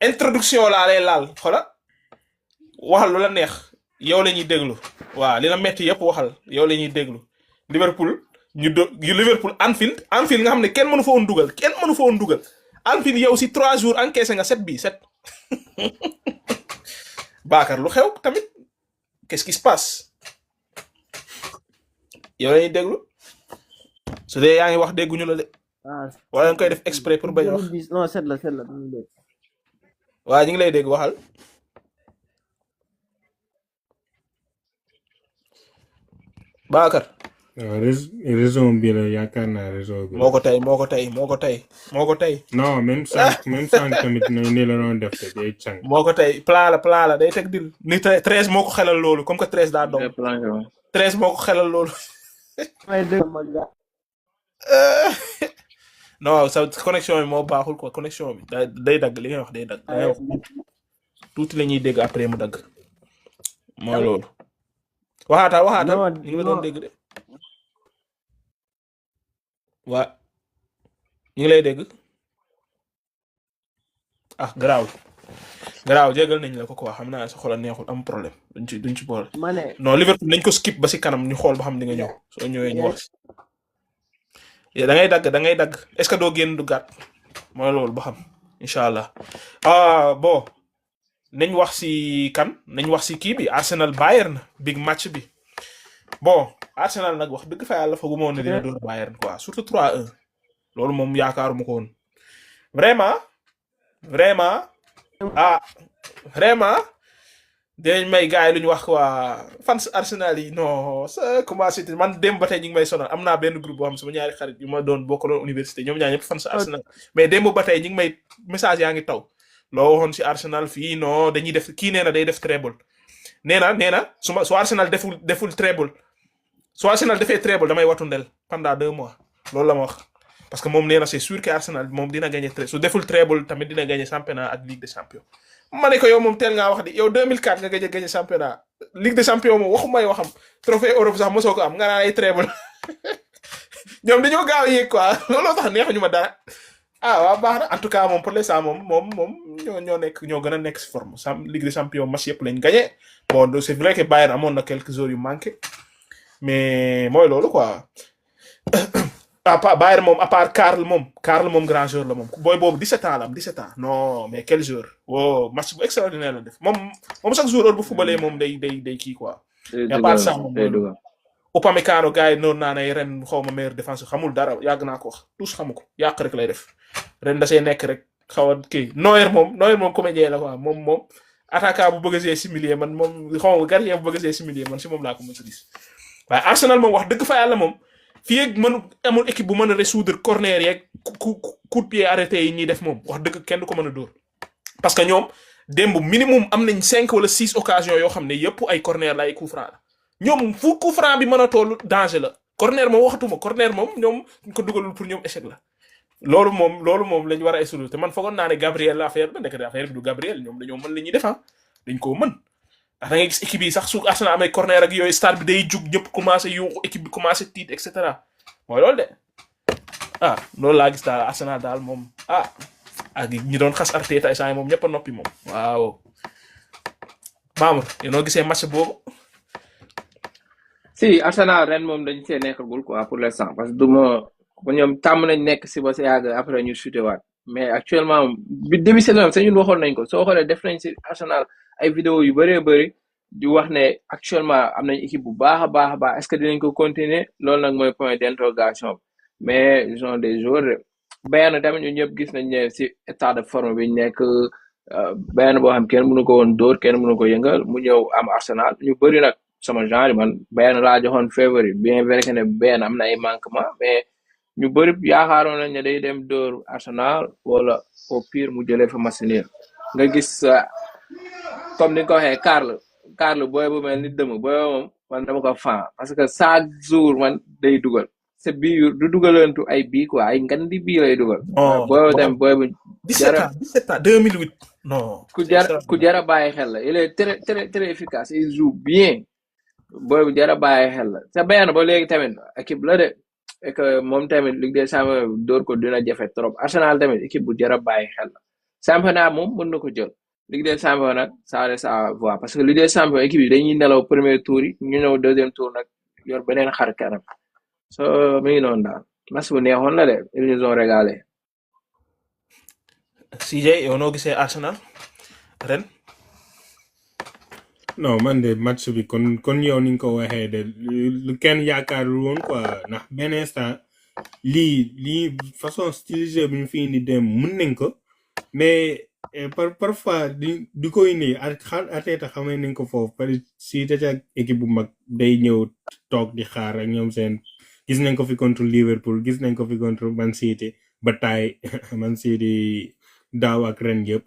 introduction laa lay laal xola waxal lu la neex yow la ñuy déglu waaw li la metti yëpp waxal yow la ñuy déglu Liverpool Liverpool Anfield nga xam ne kenn mënu fa woon dugal Anfield yow si 3 jours encaissé nga 7 bi 7 Bakar lu xew tamit qu'est-ce qui se passe yow la ñuy déglu. su dee yaa ngi wax dégguñu la de. wala nga koy def exprès pour bañ wax. non set la. waaw ñu ngi lay dégg waxal. Bakar. waaw raison bi la yaakaar naa raison bi. moo ko tey. non même sànq tamit ni la doon def te day càng. moo ko tey plan la day teg dil ni 13 moo ko xelal loolu comme que 13 daa doon. 13 moo ko xelal loolu. non sa connexion bi moo baaxul quoi connexion bi day dagg li ngay wax day dagg tuuti la ñuy dégg après mu dagg mooy loolu waxaata ñu ngi la doon dégg de waa ñu ngi lay dégg ah garaaw jégal nañ la ko quoi xam naa sa xol a neexul am problème duñ ci boole. ma ne non Liverpool nañ ko skip ba si kanam ñu xool ba xam di nga ñëw soo ñëwee ñu wax. da ngay dagg est-ce que doo génn du gàtt mooy loolu ba xam incha allah bon nañ wax si kii bi Arsenal Bayern big match bi bon Arsenal nag wax dëgg fa yàlla fooguma woon ne dina door Bayern quoi surtout 3-1 loolu moom yaakaaruma ko woon vraiment dinañ may gars yi lu ñu wax waa fans Arsenal yi non ça commencé man dem ba tey ñu ngi may sonal am naa benn groupe boo xam sama ñaari xarit yu ma doon bokkaloon université ñoom ñaar ñëpp fans Arsenal mais démb ba tey ñu ngi may message yaa ngi taw loo waxoon si Arsenal fii non dañuy def kii nee na day def treble nee na su Arsenal deful treble su Arsenal defee treble damay watu ndel pendant 2 mois loolu la ma wax parce que moom nee na c'est sûr que Arsenal moom dina gagner su deful treble tamit dina gagner championnat ak Ligue des Champions. ma ne ko yow moom teel ngaa wax di yow 2004 nga gagné championnat Ligue des Champions moom waxumay waxam trophée Europe sax mosoo ko am nga naan ay treble ñoom dañoo gaaw a yéeg quoi looloo tax neexuñu ma dara waaw baax na en tout cas moom pour l'instant moom ñoo gën a nekk si forme Ligue des Champions match yëpp lañ gagné bon c'est vrai que Bayern amoon na quelques jours yu manqué mais mooy loolu quoi. Bayern moom à part Karl moom grand joueur la moom booy boobu 17 ans la am 17 ans non mais quel joueur match bu extraordinaire la def moom chaque jour bu footballé moom day kii quoi. à part ça moom Upamecano gars yi noonu naa ne ren xaw ma meilleur défenseur xamul dara yàgg naa ko wax tous xamu ko yàq rek lay def ren da see nekk rek xaw a kii Neuer moom comédien la quoi moom attaquant bu bëgg a see similier man moom xaw ma gardien bu bëgg a see similier man si moom laa ko mën a gis waaye Arsenal moom wax dëgg fa yàlla moom. fii ak amul équipe bu mën a résoudre corner yeeg coup de pied arrêté yi ñuy def moom wax dëgg kenn du ko mën a dóor parce que ñoom démb minimum am nañ 5 wala 6 occasions yoo xam ne yëpp ay corner la ay coup franc la ñoom fu coup franc bi mën a toll danger la corner moom waxatuma corner moom ñoom ñu ko dugalul pour ñoom échec la loolu moom lañ war a résoudre te man foogoon naa ne Gabriel la affaire ba nekk affaire bi du Gabriel ñoom dañoo mën li ñuy def dañ koo mën. ndax da ngay gis équipe yi sax su Arsenal amee corner ak yooyu stade bi day jug ñëpp commencé yuuxu équipe bi commencé tiit et cetera mooy loolu de loolu laa gis daal Arsenal daal moom ak ñi doon xas Arteta ay moom ñëpp a noppi moom waaw. Mamour yéen gisee match boobu. si Arsenal ren moom dañ see nekkagul quoi pour l'instant parce que ñoom tàmm nañ nekk si ba sa yàgg après ñu chuté waat mais actuellement bi début saison sax ñun waxoon nañ ko soo xoolee def nañ si Arsenal. ay vidéo yu bëree bëri di wax ne actuellement am nañ équipe bu baax a baax est-ce que dinañ ko continuer loolu nag mooy point d'interrogation mais ils ont des joueurs Bayern tamit ñun ñëpp gis nañ ne si état de forme bi ñu nekk Bayern boo xam kenn mënu ko woon dóor kenn mënu ko yëngal mu ñëw am Arsenal ñu bëri nag sama genre man Bayern laa joxoon favori bien vrai que ne Bayern am na ay manquement mais ñu bëri yaakaaroon nañ ne day dem dóor Arsenal wala au pire mu jëlee fa match nul nga gis comme ni nga ko waxee Karl booy bu mel ni dëmm booy moom man dama ko fan parce que chaque jour man day dugal c'est bii du dugalantu ay bii quoi ay ngan di bii lay dugal. booy dem booy bu. 17 ans 2008 non. ku jara bàyyi xel la il est très très très efficace il joue bien booy bu jara bàyyi xel la sa Bayern ba léegi tamit équipe la de et que moom tamit Ligue des Champions door ko dina jafe trop Arsenal tamit équipe bu jara bàyyi xel la championnat moom mën na ko jël. Ligue des Champions nag ça reste à voir parce que Ligue des Champions équipe yi dañuy nelaw premier tour yi ñu ñëw deuxième tour nag yor beneen xar kanam so mi ngi noonu daal match bu neexoon la de ils nous ont régalé. CJ yow noo gisee Arsenal ren. non man de match bi kon yow ni nga ko waxee de lu kenn yaakaarul woon quoi ndax benn instant lii façon style jeu bi ñu fi indi dem mën nañ ko mais. parfois di ko indi Arteta xamee nañ ko foofu parce que si te équipe bu mag day ñëw toog di xaar ak ñoom seen gis nañ ko fi contre Liverpool gis nañ ko fi contre Man City ba taay Man City daaw ak ren yëpp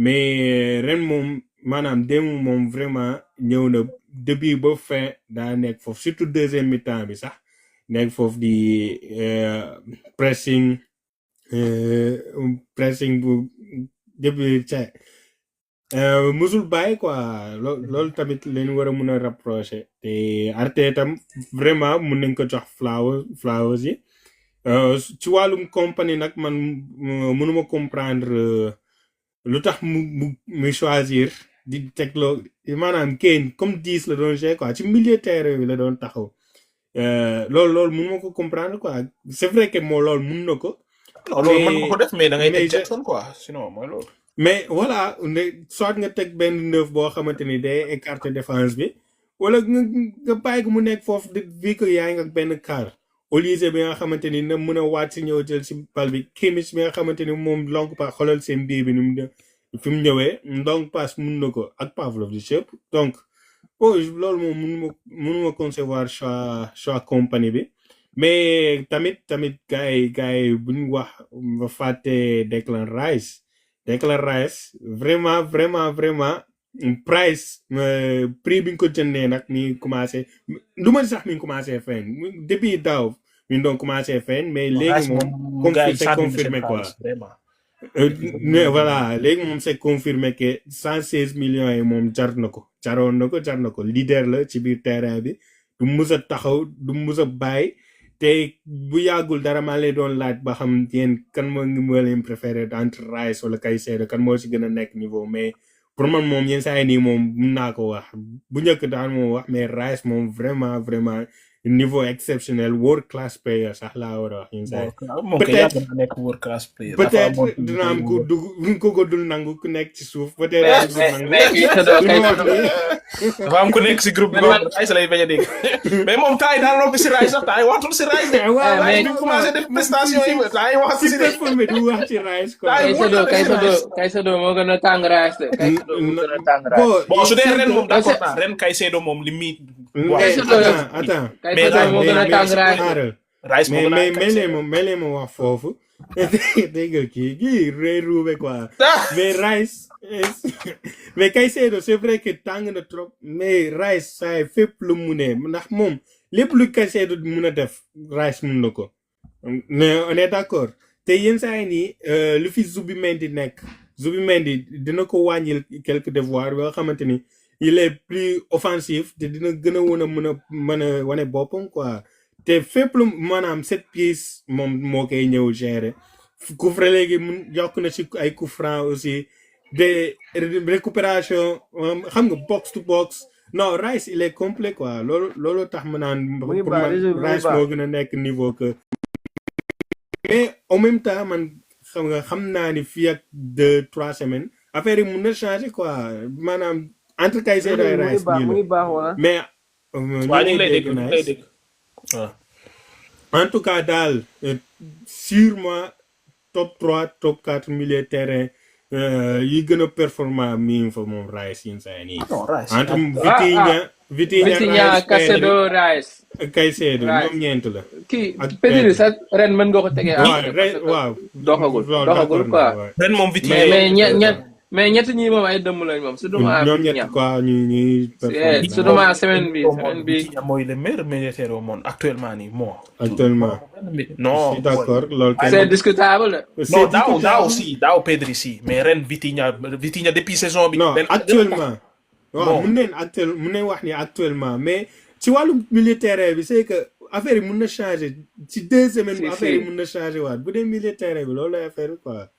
mais ren moom maanaam démb moom vraiment ñëw na début ba fin daa nekk foofu surtout deuxième mi-temps bi sax nekk foofu di pressing bu depuis musul bàyyi quoi loolu tamit leen war a mun a rapprocher te Arteta tam vraiment mun nañ ko jox flowers yi ci wàllum compagnie nag man mënuma comprendre lu tax mu choisir di teg loo maanaam Kane comme 10 la doon jouer quoi ci milieu terrain bi la doon taxaw loolu mun ma ko comprendre quoi c'est vrai que moo loolu mun na ko. non loolu mën nga ko def mais da ngay teg Jackson quoi sinon mooy loolu. mais voilà soit nga teg benn neuf boo xamante ni day écarter défense bi wala nga bàyyi ko mu nekk foofu vu que yaa ngi ak benn quart Olise bi nga xamante ni na mën a waat si ñëw jël si bal bi Kimmich bi nga xamante ni moom long pas xoolal seen biir bi ni fi mu ñëwee long passe mun na ko ak Pavlovic donc loolu moom mënuma concevoir choix compagnie bi mais tamit gars yi bu ñu wax ba fàtte Declan Rice vraiment price prix bi ñu ko jëndee nag mi commencé lu ma sax mi ngi commencé feeñ depuis daaw mi ngi doon commencé feeñ mais léegi moom c'est confirmé quoi mais voilà léegi moom c'est confirmé que 116 millions yi moom jaroon na ko leader la ci biir terrain bi du mus a taxaw du mus a bàyyi te bu yàggul dara maa lay doon laaj ba xam yéen kan moo leen préféré entre Rice wala Caicedo kan moo ci gën a nekk niveau mais pour man moom yenn saa yi nii moom mun naa ko wax bu njëkk daan moom wax mais Rice moom vraiment niveau exceptionnel world class player sax laa war a wax yenn saa yi peut-être dina am ko dul nangu ku nekk ci suuf peut-être dafa am ku nekk si groupe bi Rice lay bañ a dégg mais moom temps yi daal noppi si Rice sax temps yi waxtul si Rice de Rice bi commencé def prestation yi temps yi wax si performé du wax ci Rice quoi Caicedo moo gën a tàng Rice de Caicedo moo gën a tàng Rice bon su dee ren moom d'accord naa ren Caicedo moom li muy attends moo gën a tàng Rice mais leen ma wax foofu dégg nga kii ruube quoi mais Rice mais Caicedo c'est vrai que tàng na trop mais Rice saa fépp lu mu ne ndax moom lépp lu Caicedo mun a def Rice mun na ko mais on est d'accord te yenn saa yi nii lu fi Zubimendi nekk dina ko wàññil quelques devoirs yoo xamante ni il est plus offensif te dina gën a mën a wane boppam quoi te fépp lu maanaam set pièces moom moo koy ñëw gérer coup franc léegi mun yokk na ci ay coup franc aussi de récupération xam nga box to box non Rice il est complet quoi loolu tax ma naan pour man Rice moo gën a nekk niveau que mais en même temps man xam naa ni fii ak 2-3 semaines affaire yi mun na changer quoi maanaam entre Caicedo et Rice mais waa ñu ngi lay dégg en tout cas daal sûrement top 3 top 4 milieu terrain yi gën a performant mi fa moom Rice yin saa nii entre Vitinha Caicedo Rice Caicedo ñoom ñeent la kii Pedri sax ren mën nga ko tegee waaw doxagul quoi ren moom Vitinha mais ñett ñi moom ay dëmm lañ moom surtout ñoom ñett quoi ñuy surtout semaine bi mooy le meilleur militaire au monde actuellement nii non d'accord loolu c'est discutable non daaw Pedri si mais ren Vitinha depuis saison bi non actuellement waaw mun nañ wax ni actuellement mais ci wàllu militaire bi c'est que affaire yi mun na changer ci 2 semaines affaire yi mun na changer waat bu dee militaire bi loolu lay affaire quoi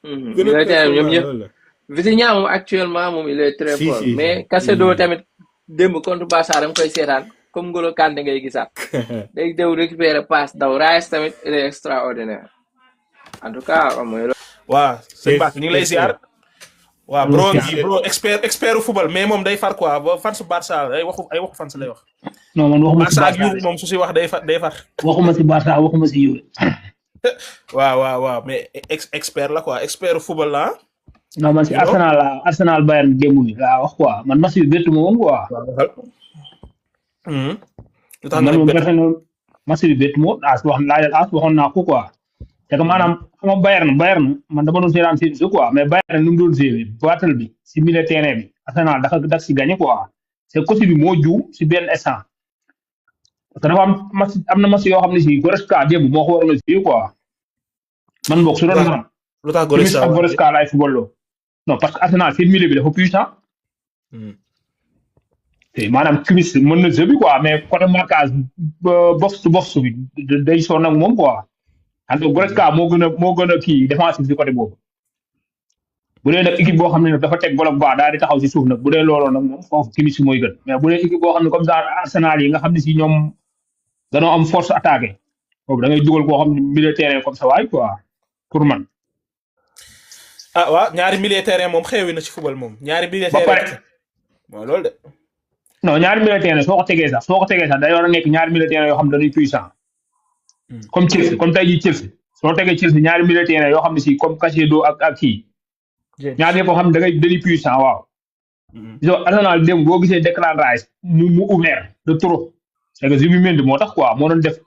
ñoom ñëpp Vitinha moom actuellement moom il est très fort mais Caicedo tamit démb contre Barça dama koy seetaan comme N'Golo Kanté ngay gisaat day dew récupérer passe daw Rice tamit il est extraordinaire en tout cas mooy loolu. waaw sëñ Ba ñu ngi lay ziar. waaw bro expert football mais moom day far quoi ba fan su Barça ay waxu fan lay wax. non man waxuma si Barça ak Juve moom su si wax day far. waxuma si Barça waxuma si Juve. waaw mais expert la quoi expert football la non man si Arsenal Bayern démb bi laa wax quoi man match bi bettu ma woon quoi. man moom personnel match bi bettu ma woon waxoon naa ko quoi. te que maanaam xam nga Bayern man dama doon seetaan si quoi mais Bayern nu mu doon jouer battle bi si milieu terrain bi Arsenal dafa si gagné quoi c'est côté bi moo juum si benn instant parce que dafa am na match yoo xam ne si Goretzka démb moo ko waroon a jouer quoi man boog su doon man. lu tax Goretzka laay football loo non parce que Arsenal seen milieu bi dafa puissant. te maanaam Kimmich mën na jeu bi quoi mais côté marquage box to box bi day sonn ak moom quoi. en tout cas Goretzka moo gën a kii défensif si côté boobu bu dee nag équipe boo xam ne nag dafa teg bloc bas daal di taxaw si suuf nag bu dee looloo nag moom foofu Kimmich mooy gën mais bu dee équipe boo xam ne comme ça Arsenal yi nga xam ne si ñoom danoo am force attaquée boobu da ngay dugal koo xam ne milieu terrain comme ça waay quoi pour man. ah waaw ñaari milieu terrain moom xewi na ci football moom ñaari milieu ba pare terrain mooy loolu de. non ñaari milieu terrain soo ko tegee sax day war a nekk ñaari milieu terrain yoo xam ne dañuy puissant comme Chelsea comme tey jii Chelsea soo tegee Chelsea ñaari milieu terrain yoo xam ne si comme Caicedo ak kii ñaar yëpp xam ne da ngay dañuy puissant waaw. disons Arsenal démb boo gisee Declan Rice mu ouvert de trop c'est que Zubimendi moo tax quoi moo doon def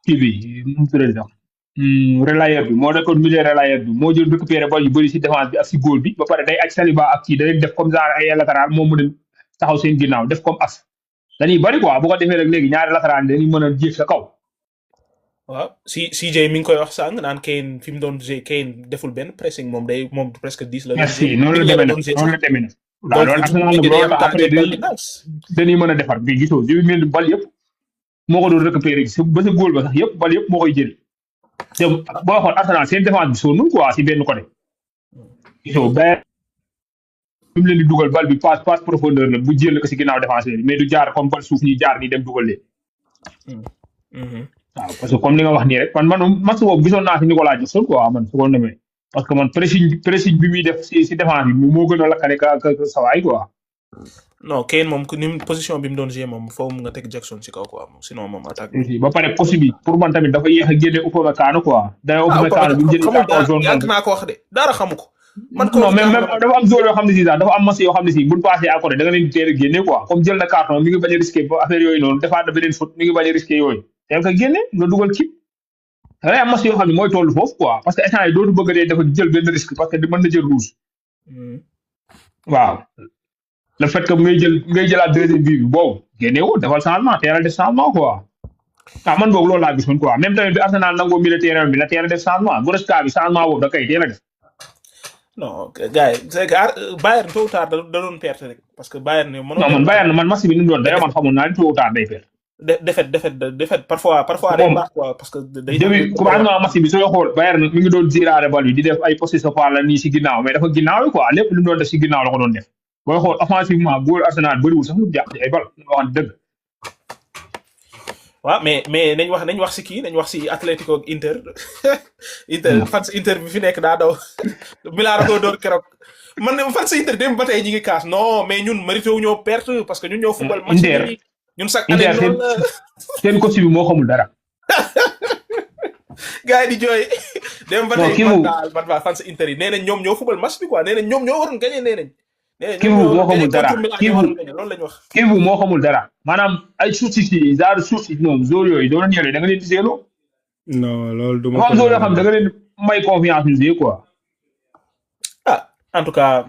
kii bi nu mu tuddati sax relayeur bi moo nekkoon milieu relayeur bi moo jël récupéré bal yu bëri si défense bi ak si góol bi ba pare day aj Saliba ak kii day def comme genre ay latéral moom mu dem taxaw seen ginnaaw def comme as dañuy bëri quoi bu ko defee rek léegi ñaari latéral dañuy mën a jéeg sa kaw. waaw CJ mi ngi koy wax sànq naan Kane fi mu doon jouer Kane deful benn pressing moom presque 10 la. merci noonu la demee nag. waaw loolu Arsenal nag loolu tax après dañuy mën a defar bi gisoo Zubimendi bal yëpp moo ko doon récupéré ba sa góol ba sax yëpp bal yëpp moo koy jël te boo xool Arsenal seen défense bi sonnul quoi si benn côté gisoo ba fi mu leen di dugal bal bi passe profondeur la bu jël ko si ginnaaw défenseur mais du jaar comme bal suuf ñi jaar nii dem dugal leen waaw parce que comme li nga wax nii rek man match boobu gisoon naa si Nicolas Jackson quoi man su ko demee parce que man pressing bi muy def si défense bi moo gën a lakkale ka sawaay quoi. non Kane moom ni position bi mu doon jouer moom foofu nga teg Jackson ci kaw quoi sinon moom attaque. ba pare poste bi pour man tamit dafa yéex a génne Upamecano quoi. day Upamecano bi mu jëlee kaw zone yàgg naa ko wax de dara xamu ko. man ko non mais dafa am zone yoo xam ne si sax dafa am match yoo xam ne si buñ passé à côté da nga leen di teel a génne quoi comme jël na carton mi ngi bañ a risqué ba affaire yooyu noonu defaat na beneen faute mi ngi bañ a risqué yooyu teel ko génne nga dugal ci. da ngay am match yoo xam ne mooy tollu foofu quoi parce que instant yi dootu bëgg dee dafa jël benn risque parce que mën na jël rouge. waaw le fait que ngay jëlaat deuxième bi boobu génne woo defal changement teel a def changement quoi. man boog loolu laa gisoon quoi même tamit bi Arsenal nangoo milieu terrain bi la teel a def changement Goretzka bi changement boobu da koy teel a def. non gars yi c'est que Bayern tôt ou tard da doon perte rek parce que Bayern ne non man Bayern man match bi ni mu doon dayoo man xamoon naa ne tôt ou tard day perte. défaite parfois day baax quoi parce que day début commencement match bi sooy xool Bayern mi ngi doon ziraare bal bi di def ay possession par la nii si ginnaaw mais dafa ginnaaw quoi lépp lu mu doon def si ginnaaw la ko doon def booy xool offensivement góor Arsenal bëriwul sax lu jàpp ci ay bal waxan dëgg. waaw mais nañ wax si kii nañ wax si Atlético ak Inter fans Inter bi fi nekk daa daw Milan ko door keroog man fans Inter dem ba tey ñi ngi kaas non mais ñun mérité wu ñoo perte parce que ñun ñoo football match bi ñun sax année loolu seen coach bi moo xamul dara. gars yi di jooy dem ba tey man fans Inter yi nee nañ ñoom ñoo football match bi quoi nee nañ ñoom ñoo waroon gagné nee nañ. kii moo xamul dara loolu lañ wax. kii moo xamul dara maanaam ay suuf si genre suuf si ñoom zone yooyu doo leen yore da nga leen di seeloo. non loolu du ma ko zone yoo xam da nga leen may confiance ñu see quoi. en tout cas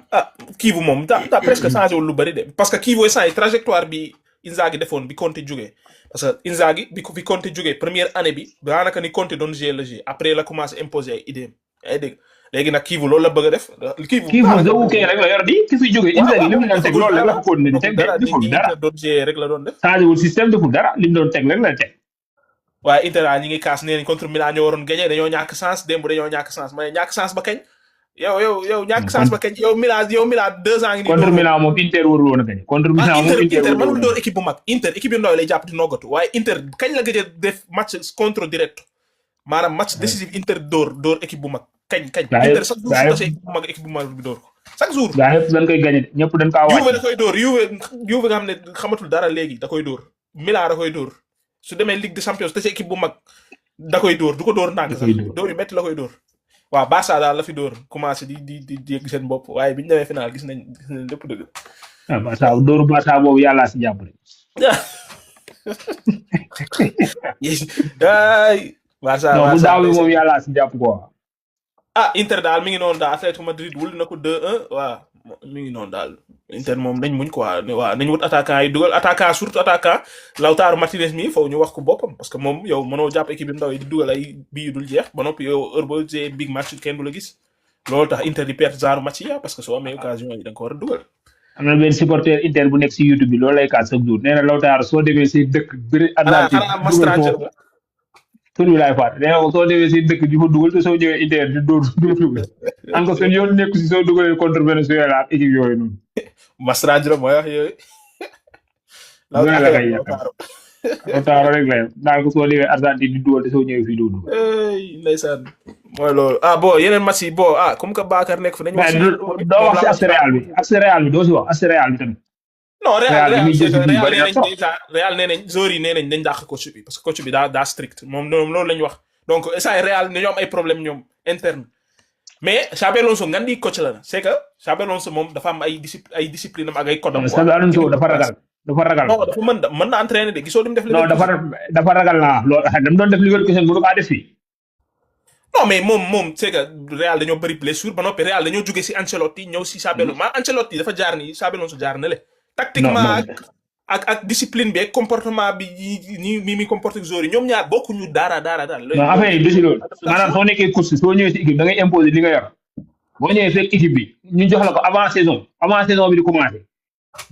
kii bu moom daa presque changé wul lu bari de parce que kii booy changé trajectoire bi Inzaghi defoon bi Conte jógee parce que Inzaghi bi Conte jógee première année bi daanaka ni Conte doon jouer le jeu après la commencé imposer ay idées ay dégg. léegi nag Kivu loolu la bëgg a def Kivu Zowu kay rek la yor di ki fi jógee Inzaghi li mu doon teg loolu rek la ko continué teg deful dara rek la doon def changé wul système deful dara li mu doon teg rek la teg waaye Inter ñi ngi kaas nee nañ contre Milan ñoo waroon gagné dañoo ñàkk chance démb dañoo ñàkk chance ma ne ñàkk chance ba kañ yow ñàkk chance ba kañ yow Milan 2 ans ngi nii contre Milan moom Inter warul woon a gagné contre Milan moom Inter mënul door équipe bu mag Inter équipe yu ndaw lay jàpp di noggatu waaye Inter kañ la gëj a def match contre direct maanaam match décisif Inter door équipe bu mag kañ Inter chaque jour su équipe bu mag bi door ko chaque jour gaa yëpp dañ koy gagné ñëpp dañ kaa wàcc Juve da koy door Juve nga xam ne xamatul dara léegi da koy door Milan da koy door su demee Ligue des Champions te ci équipe bu mag da koy door du ko door ndànk sax door yu métti la koy door waaw Barça daal la fi door commencé di yëg seen bopp waaye bi ñu demee final gis nañ lépp dëgg Barça dooru Barça boobu yàllaa si jàpp rek Barça bu daaw bi moom yàllaa si jàpp quoi Inter daal mi ngi noonu daal Atlético Madrid wul na ko 2-1 waaw mi ngi noonu daal Inter moom nañ muñ quoi waaw nañ wut attaquant yi dugal attaquant surtout attaquant Lautaro Martinez mi foofu ñu wax ko boppam parce que moom yow mënoo jàpp équipe ndaw yi di dugal ay bii yu dul jeex ba noppi yow heure boo jee big match kenn du la gis loolu tax Inter di perte genre match yi parce que soo amee occasion yi da nga ko war a dugal. am na benn supporter Inter bu nekk si YouTube bi loolu lay kaas chaque jour nee na Lautaro soo demee si dëkk bëri Atlantique tur bi laay faat nee na ko soo demee si dëkk di fa dugal te soo ñëwee Inter di dóor dugal encore seen yoon nekk si soo dugalee contre Venezuela ak équipe yooyu noonu. Masradjro mooy wax yooyu. Loolu la kay yaakaar Lautaro rek la naan ko soo demee Argentine di dugal te soo ñëwee fii doo dugal. Ndeysaan mooy loolu bon yeneen match yi comme que Bakar nekk fi nañu wax. mais doo wax si accès Real bi doo si wax accès Real bi tamit. non Real nee nañ joueurs yi nee nañ dañ dàq coach bi parce que coach bi daa strict moom loolu lañ wax donc ça Real ñoom ay problème ñoom interne mais Xabi Alonso ngan di coach la c'est que Xabi Alonso moom dafa am ay discipline am ak ay code am. Xabi Alonso dafa ragal. non dafa mën na entraîner de gisoo li mu def. non dafa ragal naa loolu dama doon def Leverkusen mënu kaa def fii. non mais moom c'est que Real dañoo bëri blessure ba noppi Real dañoo jóge si Ancelotti ñëw si Xabi Alonso maa Ancelotti dafa jaar ni Xabi Alonso jaar na le tactiquement ak discipline bi ak comportement bi mi comporte joueur yi ñoom ñaar bokkuñu dara. non affaire yi du si loolu maanaam soo nekkee coach soo ñëwee si équipe da ngay imposer li nga yor boo ñëwee fekk équipe bi ñu jox la ko avant saison bi di commencer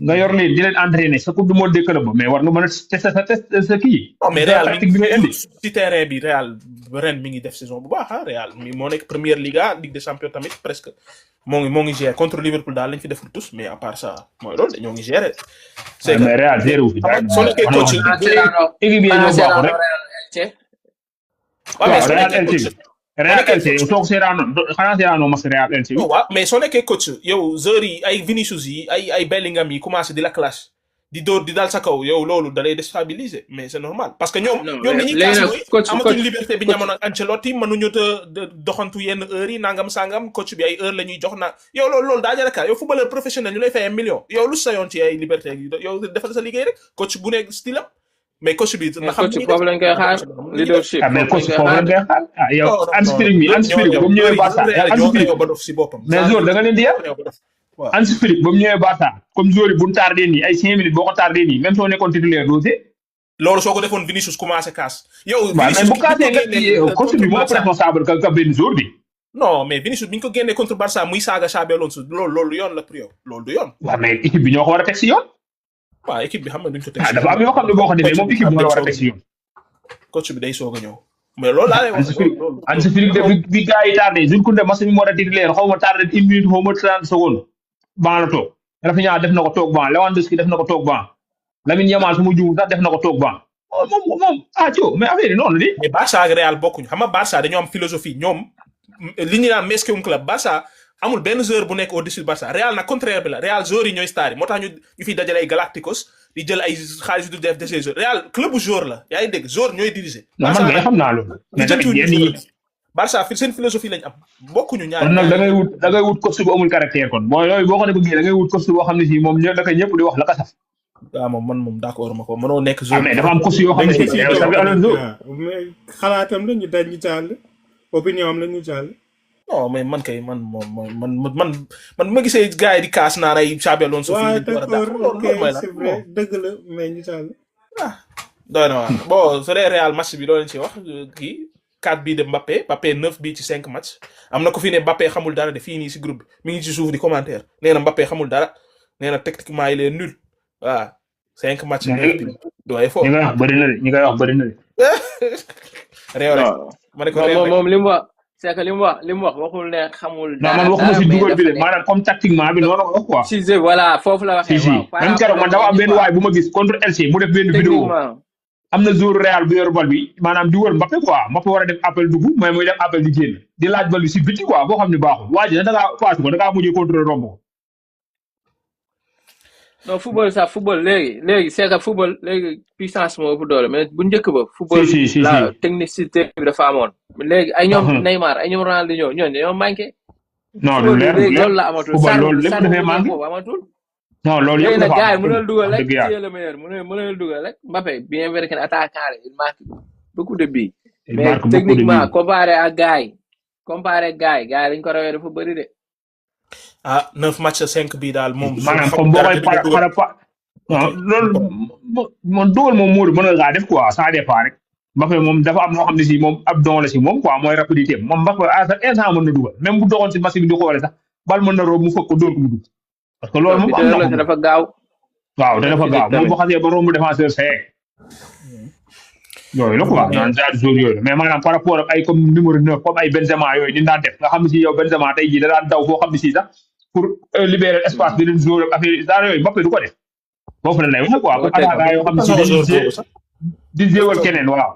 nga yor leen di leen entraîner sa coupe du monde des clubs mais war nga mën a tester sa kii. non mais Real tactique bi ngay indi si terrain bi Real ren mi ngi def saison bu baax Real mi moo nekk première Liga Ligue des Champions tamit presque moo ngi gérer contre Liverpool daal lañ fi deful tous mais à part ça mooy loolu dañoo ngi gérer. c'est que mais Real zéro fi soo nekkee coach équipe yi ñoo baaxul rek. waaw mais Real LC soo ko seetaanoon xanaa seetaanoo mas Real LC bi. waaw mais soo nekkee coach yow joueurs yi ay Vinicius yi ay Bellingham yi commencé di la clash di dóor di dal sa kaw yow loolu da lay déstabiliser mais c'est normal parce que ñoom dañuy clash mooy amatuñ liberté bi ñu amoon ak Ancelotti mënuñu te doxantu yenn heures yi nangam sangam coach bi ay heure la ñuy jox na yow loolu daa jar a yow footballeur professionnel ñu lay fay 1 million yow lu sa yoon ci ay liberté yow defal sa liggéey rek coach bu nekk style am mais coach bi na xam coach foofu lañ koy xaar leadership mais coach foofu lañ koy xaar yow Hansi Flick ba mu ñëwee Barça mais jour da nga leen di yar Hansi Flick ba mu ñëwee Barça comme joueur yi bu ñu tardé nii ay 5 minutes boo ko tardé nii même soo nekkoon titulaire dossier loolu soo ko defoon Vinicius commencé casse yow mais bu cassé nga coach bi moo responsable ka benn jour bi non mais Vinicius bi ñu ko génnee contre Barça muy saaga Xabi Alonso loolu yoon la pour yow loolu du yoon waaw mais équipe bi ñoo ko war a teg si yoon waaw équipe bi xam nga duñ ko teg si yoon dafa am yoo xam ne boo ko defee moom équipe bi moo la war a teg si yoon coach bi day soog a ñëw mais loolu laa lay wax Hansi Flick de bi gars yi tardé Jules Koundé match bi moo war a titulaire xaw ma tardé 1 minute xaw ma 30 secondes ban la toog Rafinha def na ko toog ban Lewandowski def na ko toog ban Lamine Yamal su mu juum sax def na ko toog ban moom mais affaire yi noonu li mais Barça ak Real bokkuñu xam nga Barça dañoo am philosophie ñoom li ñu naan Messi un club Barça amul benn joueur bu nekk au-dessus Barça Real nag contraire bi la Real joueurs yi ñooy star yi moo tax ñu fiy dajale ay Galacticos di jël ay xaalis du def de ces joueurs Real club bu joueur la yaa ngi dégg joueur ñooy diriger. non man de xam naa loolu. mais tamit yenn yi Barça fi seen philosophie lañ am bokkuñu ñaar. kon nag da ngay wut coach bu amul caractère kon boo yooyu boo ko bëggee da ngay wut coach boo xam ne si moom ñëpp di wax la ka saf. waaw man moom d'accord ma ko mënoo nekk joueur. mais dafa am coach yoo xam ne si mais xalaatam la ñu dañ ñu jàll opinion am la ñu jàll. non mais man kay man ma gisee gars yi di kaas naan ay Xabi Alonso fii di war a dàq loolu c'est vrai dëgg la mais ñu jàll. doy na waar bon su dee Real match bi doo leen ci wax kii 4 bii de Mbappé 9 bii ci 5 match am na ko fi ne Mbappé xamul dara de fii nii si groupe bi mi ngi ci suuf di commentaire nee na Mbappé xamul dara nee na techniquement il est nul waaw 5 match. 9 bii doy foofu. ñi ngay wax bëri na de. réew rek ma ne ko réew moom li mu wax. c'est que li mu wax waxul ne xamul. non man waxuma si dugal bi de maanaam comme tactiquement bi noonu la wax quoi. si voilà foofu la waxee. si même keroog man dafa am benn waay bu ma gis contre LC mu def benn vidéo am na jour Real bu yor bal bi maanaam di wër Mbappé quoi Mbappé war a def appel dugg mais muy def appel di génn di laaj bal bi si biti quoi boo xam ne baaxul waa ji da ngaa paase ko da ngaa mujjee contrôle romb ko. non football léegi c'est que football léegi puissance moo ëpp doole mais bu njëkk ba. football la technicité bi dafa amoon. léegi ay ñoom Neymar ay ñoom Ronaldinho ñooñu dañoo manqué. non lu leer loolu la amatul. loolu lépp dafay manqué amatul. non loolu yëpp dafa gars yi mënal dugal rek qui est le meilleur mënal dugal rek Mbappé bien vrai que attaquant il marque beaucoup de buts. mais techniquement comparé ak gars yi dañ ko rawee dafa bëri de. 9 match 5 bii daal moom. maanaam comme boo koy non loolu man dugal moom Modou mën nga def quoi ça dépend rek Mbappé moom dafa am loo xam ne si moom ab don la si moom quoi mooy rapidité moom Mbappé à chaque instant mën na dugal même bu doxoon si machine bi di xoolee sax bal mën na romb mu fëkk ko dóor ko mu dugg parce que loolu moom am na dafa gaaw. waaw dafa gaaw moom boo xasee ba romb défenseur c'est. yooyu la quoi naan genre joueur yooyu la mais maanaam par rapport ak ay comme numéro 9 comme ay Benzema yooyu ni daan def nga xam ne si yow Benzema tey jii da daan daw foo xam ne si sax pour libérer espace beneen joueur ak affaire genre yooyu Mbappé du ko def foofu la lay wax quoi comme attaquant yoo xam ne si dañuy di jéewal keneen waaw.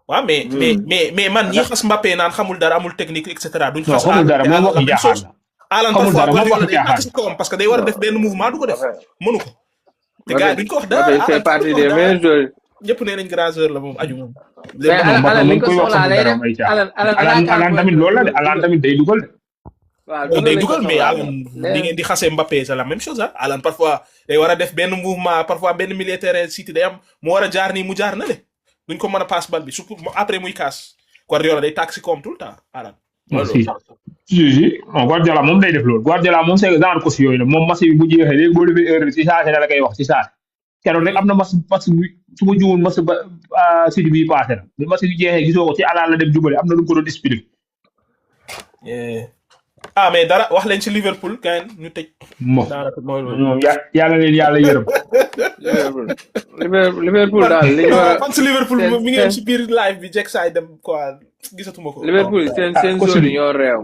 waaw mais man ñi xas Mbappé naan xamul dara amul technique et cetera duñ non xas xamul dara moom waxi jaaxaan la Haaland xamul dara moom parfois waxi day jaaxaan si kawam parce que day war a def benn mouvement du ko def mënu ko te gars yi duñ ko wax dara Mbappé fait partie des meilleurs joueurs. ñëpp nee nañ grand joueur la moom aju moom mais Alan li ko soxlaa lay def Alan tamit loolu la de Alan tamit day dugal de waaw day dugal mais Haaland li ngeen di xasee Mbappé c'est la même chose ah Haaland parfois day war a def benn mouvement parfois benn milieu terrain City day am mu war a jaar nii mu jaar na le duñ ko mën a passe bal bi surtout après muy kaas Guardiola day tàgg si koom tout le temps Haaland si non Guardiola moom day def loolu Guardiola moom c'est genre ko si yooyu la moom match bi bu jeexee léegi boo defee erreur si saa si la koy wax si saa keroog rek am na match su ma juumul match ba City bi passé na bi match bi jeexee gisoo ko ci Haaland la dem jubale am na lu ko doon disputé mais dara wax leen ci Liverpool kañ ñu tëj moom yàlla leen yàlla yërëm Liverpool daal li ñu war a fan si Liverpool mi ngi ci biir live bi jekk saay dem quoi gisatuma ko Liverpool seen zone yi ñoo réew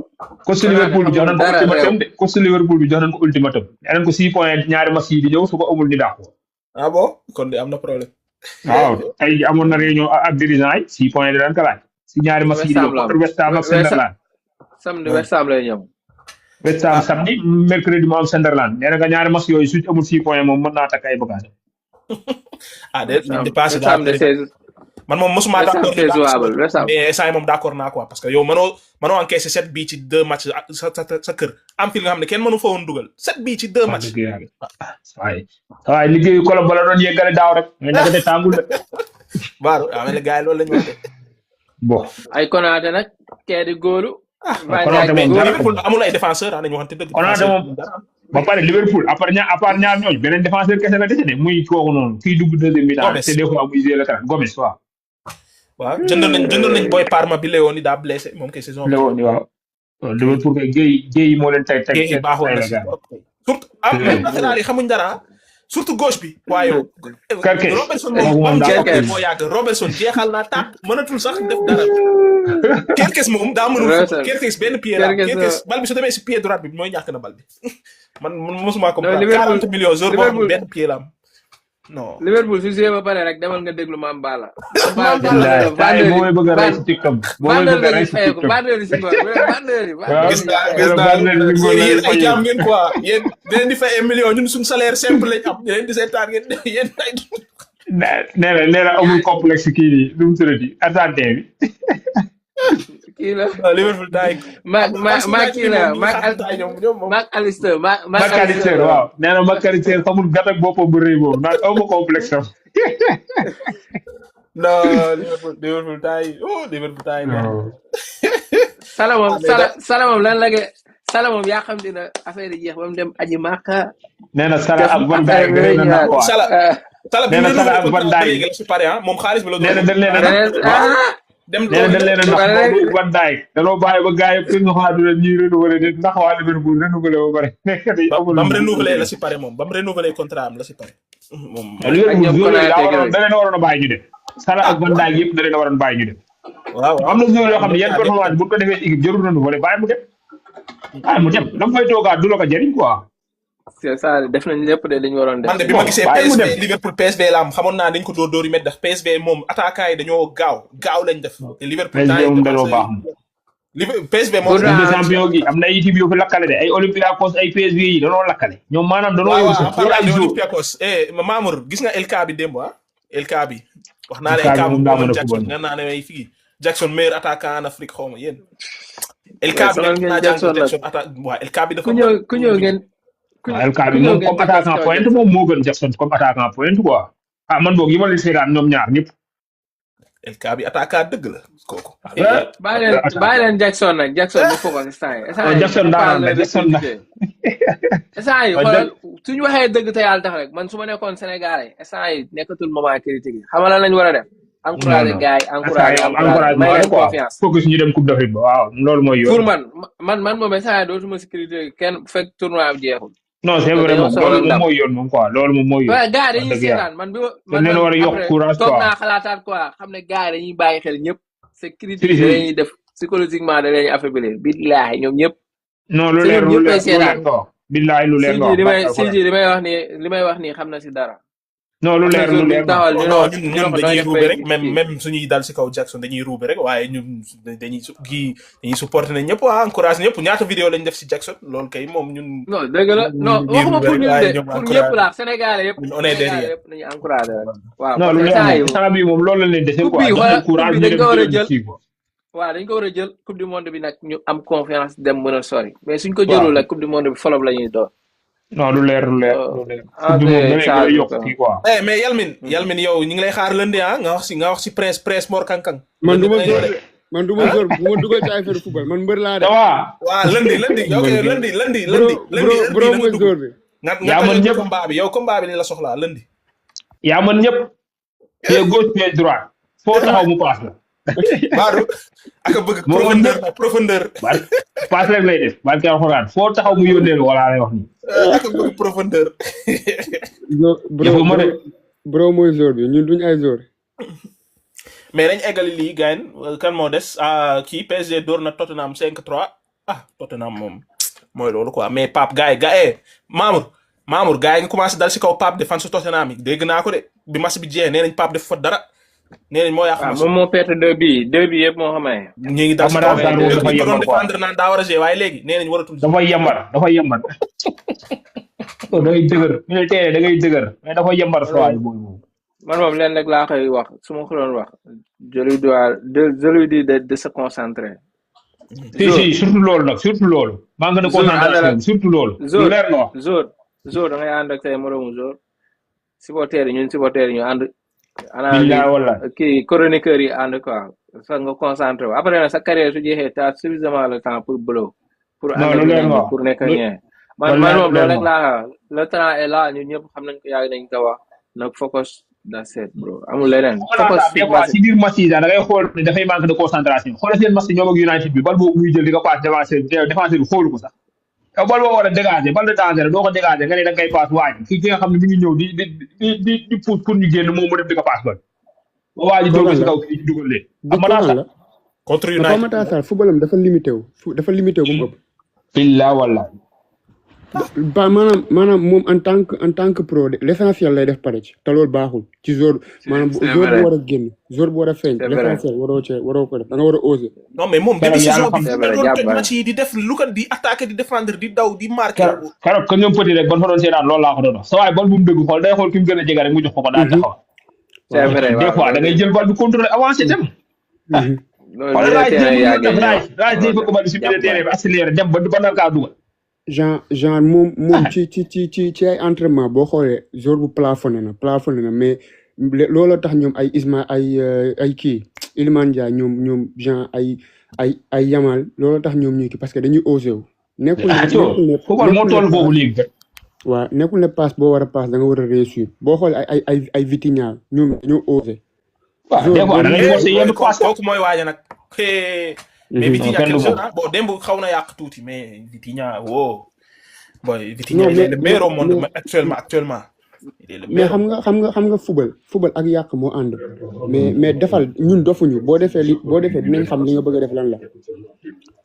coach Liverpool bi jox nañ ko ultimatum de coach Liverpool bi jox nañ ko ultimatum yeneen ko 6 points ñaari match yi di ñëw su ko amul ni dàq ah bon kon de am na problème waaw tey amoon na réunion ak dirigeant yi 6 points di daan ko laaj si ñaari match yi di ñëw contre West Ham ak Sunderland samedi West Ham lay ñëw West Ham samedi mercredi mu am Sunderland nee na nga ñaari match yooyu su amul 6 points moom mën naa takk ay bagages dépassé man moom mosuma d'accord mais saa yi moom d'accord naa quoi parce que yow mënoo encaissé 7 bii ci 2 matchs sa kër am fi nga xam ne kenn mënu fa woon dugal 7 bii ci 2 matchs waaye liggéeyu kolo bala doon yeggale daaw rek nga nekkate tàngul de baaru amee gars yi loolu lañu wax bon ay Konaté nag kee di góolu Konaté moom Liverpool amul ay défenseur nañu waxante dëgg Konaté moom ba pare Liverpool à part ñaar ñooñu beneen défenseur kese la dese de muy kooku noonu kii dugg deuxième mi-temps te des fois muy jouer latéral Gomes waaw jëndoon nañ Boy Parma bi Léoni daa blessé moom kay saison Léoni waaw Liverpool kay Gueye moo leen tey baaxoon na surtout latéral yi xamuñ dara surtout gauche bi waaye Robertson moo yàgg Robertson jeexal naa tàpp mënatul sax def dara Kerkes moom daa mënul Kerkes benn pied la Kerkes bal bi su demee si pied droite bi mooy ñàkk na bal bi man mosuma comprendre 40 millions heure boo xam benn pied la am non Liverpool su joué ba pare rek demal nga déglu Mame Balla mooy bëgg a rey si TikTok gis naa yéen ay jaam ngeen quoi yéen dinañ di fay 1 million ñun suñu salaire simple lañ am dinañ di seetaan ngeen yéen ay nee na amul complexe kii nii lu mu tërati Argentin bi kii la Liverpool daay Mac Allister waaw nee na Mac Allister xamul gàtt ak boppam bu rëy boobu naan amu complexe am non Liverpool daay Sala moom lan la Sala moom yaa xam dina affaire yi jeex ba mu dem aji Makka nee na Sala ak Van Dijk Sala nee na Sala ak Van Dijk moom xaalis bi la nee na dañ leen a ndax Van Dijk danoo bàyyi ba gars yi ñu xaatu leen ñuy renouveler de ndax waa Liverpool renouveler ba pare ba mu renouveler la si pare moom ba mu renouveler contrat am la si pare moom Liverpool da leen waroon a bàyyi ñu dem Sala ak Van Dijk yëpp da leen waroon bàyyi ñu dem waaw am na joueur yoo xam ne yenn performance bu ko defee ci équipe jarul renouveler bàyyi mu dem dama fay toogaat du la ko jëriñ quoi c'est ça def nañ lépp de li ñu waroon def man de bi ma gisee PSV Liverpool PSV la am xamoon naa dañ ko dóor yu met ndax PSV moom attaquant yi dañoo gaaw lañ def te Liverpool moom dañoo baax PSV moom Ligue des Champions gi am na ay équipe yu fi lakkale de ay Olympiakos ay PSV yi dañoo lakkale ñoom maanaam dañoo yor ay Olympiakos Mamour gis nga LK bi démb LK bi wax naa ne LK bu moom Jackson nga naa ne may fii Jackson meilleur attaquant en Afrique xaw ma yéen LK bi naa Jackson LK bi dafa ku ñëw ngeen LK bi moom comme attaquant pointe moom moo gën Jackson comme attaquant pointe quoi man boog yi ma leen seetaan ñoom ñaar ñëpp LK bi attaquant dëgg la kooku bàyyi leen Jackson nag Jackson bu foofu ak Jackson daan na Jackson na instant yi xoolal suñu waxee dëgg te yàlla tax rek man su ma nekkoon Sénégalais instant yi nekkatul moment critique yi xam nga lan lañ war a def encouragé gars yi encouragé may leen confiance focus ñu dem Coupe d'Afrique ba waaw loolu mooy yoon pour man moom instant yi dootuma sécurité kenn fekk tournoi bi jeexul non c'est vrai dañoo moom soxla loolu moom ndam mooy yoon moom quoi loolu moom mooy yoon waaye gars yi wax dañuy dëgg yàlla seetaan man bi dañ leen war a yokk après courage toog quoi naa xalaataat quoi xam ne gars yi dañuy bàyyi xel ñëpp c'est si critique da si lañuy def psychologiquement da lañuy affaiblir billaahi ñoom ñëpp non lu te leer ñoom lu ñëpp ay leer lu leer seetaan nga wax billaay lu leer nga wax barke alxuraan CG li may wax nii xam na si dara non lu am na leer jour lu bu leer ñu nga taxawal wax ñu ne non ko ñun ñu ne ko nooy dañuy def ruube bay rek même suñuy dal si kaw Jackson dañuy ruube rek waaye ñun dañuy dañuy supporter ne ñëpp encourage ñëpp ñaata vidéo lañ def si Jackson loolu kay moom ñun non dëgg la non dañuy waxuma ruube pour rek ñun waaye de ñoom pour ñëpp encourage la Sénégalais yëpp ñun on est Sénégalais derrière yëpp nañu encouragé rek waaw non parce lu que leer saa moom yu instant bi moom loolu lañ leen dese coupe quoi bi jox wala leen coupe courage bi ñu dañ dem ko war a jël jël kii quoi waaw dañ ko war a jël coupe du monde bi nag ñu am confiance dem mën a sori mais suñ ko waaw jëlul rek coupe du monde bi folop la ñuy doon non lu leer lu leer lu leer coupe du monde da lay gën a yokk kii quoi mais Yalmin yow ñu ngi lay xaar lundi nga wax si presse Mor Kankang man du ma lundi góor de man du ma góor bu ma dugal ci affaire football man mbër laa de. ça va waaw lundi ok lundi bro mooy góor bi. nga yaa mën ñëpp combat bi yow combat bi ni la soxlaa lundi yaa mën ñëpp pied gauche pied droit foo taxaw mu paas la baaru ak bëgg profondeur paas rek lay def barke alxuraan foo taxaw mu yónnee wala lay wax ni ak bëgg profondeur bro mooy jour bi ñun duñ ay jour mais dañ eggali lii gayen kan moo des kii PSG door na Tottenham 5-3 Tottenham moom mooy loolu quoi mais Pape gars yi Mamour gars yi nga commencé dal si kaw Pape de fan su Tottenham yi dégg naa ko de bi match bi jeexee nee nañ Pape def fa dara nee nañ moo yàq moom moo perte deux bi yëpp moo xamee ñu ngi dal si kaw dafa doon défendre naan daa war a jouer waaye léegi nee nañ waratul dafa yembar dangay dëgër militaire da ngay dëgër mais dafa yembar sowaay boobu man moom leen rek laa koy wax su ma ko doon wax je lui dis de se concentrer si surtout loolu nag surtout loolu maa ngi gën a concentration surtout loolu lu leer nga wax jour da ngay ànd ak say moroomu jour supporters yi ñun supporters yi ñu ànd billaay wala kii chroniqueurs yi ànd quoi sax nga concentré wu après nag sa carrière su jeexee t'as suffisamment le temps pour blow pour ànd pour nekk ñee man moom loolu rek laa le temps est là ñun ñëpp xam nañ ko yàgg nañ ko wax nag focus that's it bro amul leneen focus si biir match yi da ngay xool ne dafay manque de concentration xoolal seen match ñoom ak United bi bal boobu muy jël di ko passe défenseur bi xoolu ko sax yow bal boo war a dégager bal de danger doo ko dégager nga ne da ngay passe waaj ki nga xam ne mi ngi ñëw di pousse pour ñu génn moom mu dem di ko passe bal ba waa ji jóge si kaw kii dugal leen la contre United Mata Sarr footballam dafa limité wu ba mu ëpp billah wallahi maanaam moom en tant que pro l'essentiel lay def pare ci te loolu baaxul ci jour maanaam jour bu war a génn jour bu war a feeñ l'essentiel waroo ko def da nga war a oser non mais moom début saison bi doon toj match yi di def lu ko di attaquer di défendre di daw di marquer keroog que ñoom petit rek ban fa doon seetaan loolu laa ko doon wax sa waay bal bu mu dëgg xool day xool ki mu gën a jege rek mu jox ko daal taxaw c'est vrai des fois da ngay jël bal bi contrôler avancé dem wala raaj day bëgg bal si milieu terrain bi accéléré dem ba nar kaa dugal genre moom ci ay entraînement boo xoolee jour bu plafonné na mais looloo tax ñoom ay Isma ay kii Iliman Ndiaye ñoom genre ay Yamal looloo tax ñoom ñuy kii parce que dañuy osé wu. nekkul moo toll boobu léegi. waaw nekkul ne passe boo war a passe da nga war a réussir boo xoolee ay Vitinha ñoom dañoo osé. waaw des fois da ngay forcé yenn passe kooku mooy waaja nag. mais Vitinha quel jeune bon démb xaw na yàq tuuti mais Vitinha boy Vitinha il est le meilleur au monde actuellement mais xam nga football ak yàq moo ànd mais defal ñun dofuñu boo defee dinañ xam li nga bëgg a def lan la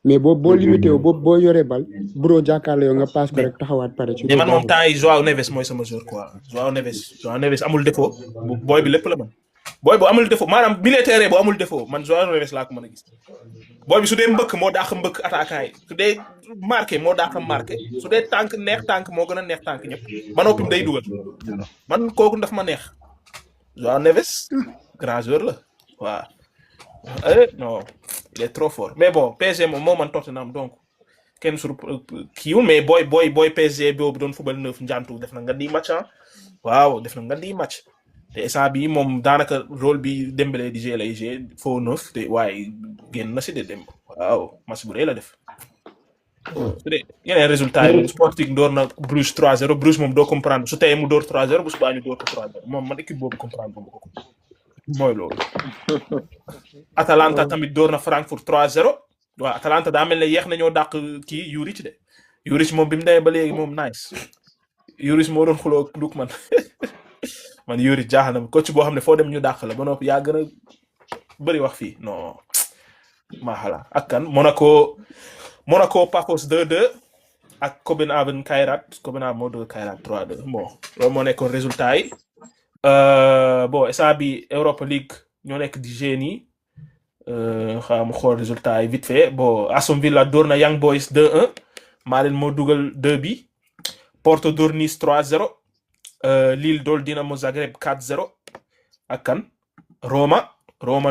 mais boo limité boo yoree bal bro jàkkaarloo yow nga passe ko rek taxawaat pare ci mais man moom temps yi Joao Neves mooy sama joueur quoi Joao Neves amul défaut boy bi lépp la man boy bu amul défaut maanaam militaire bu amul défaut man Joao Neves laa ko mën a gis boy bi su dee mbëkk moo daax mbëkk attaquant yi su dee marqué moo daax marqué su dee tànk neex tànk moo gën a neex tànk ñëpp ba noppi day dugal man kooku daf ma neex Joao Neves grand joueur la waaw non il est trop fort mais bon PSG moom moo man Tottenham donc kenn sur kiiwul mais boy PSG boobu doon football neuf njantu def na nga di match waaw def na nga di match te instant bi moom daanaka rôle bi Dembélé di jouer lay jouer faux neuf te waaye génn na si de Demb waaw match bu rëy la def su dee yeneen résultat yi Sporting door na Bruges 3-0 Bruges moom doo comprendre su tey mu door 3-0 bu subaa ñu door ko 3-0 moom man équipe boobu comprendre bu ma ko mooy loolu Atalanta tamit door na Francfort 3-0 waaw Atalanta daa mel ne yeex nañoo dàq kii Juric de Juric moom bi mu demee ba léegi moom nice Yoris moo doon xuloo ak Lookman man Yoris jaaxal na ma coach boo xam ne foo dem ñu dàq la ba noppi yaa gën a bëri wax fii non maa xalaat ak kan Monaco Pafos 2-2 ak Copenhagen Kairat moo dóor Kairat 3-2 bon loolu moo nekkoon résultat yi bon instant bi Europa League ñoo nekk di génie xaaral ma xool résultat yi vite fait bon Aston Villa dóor na Young Boys 2-1 Malen moo dugal 2 bi Porto dóor Nice 3-0 Lille dóor Dinamo Zagreb 4-0 ak kan Roma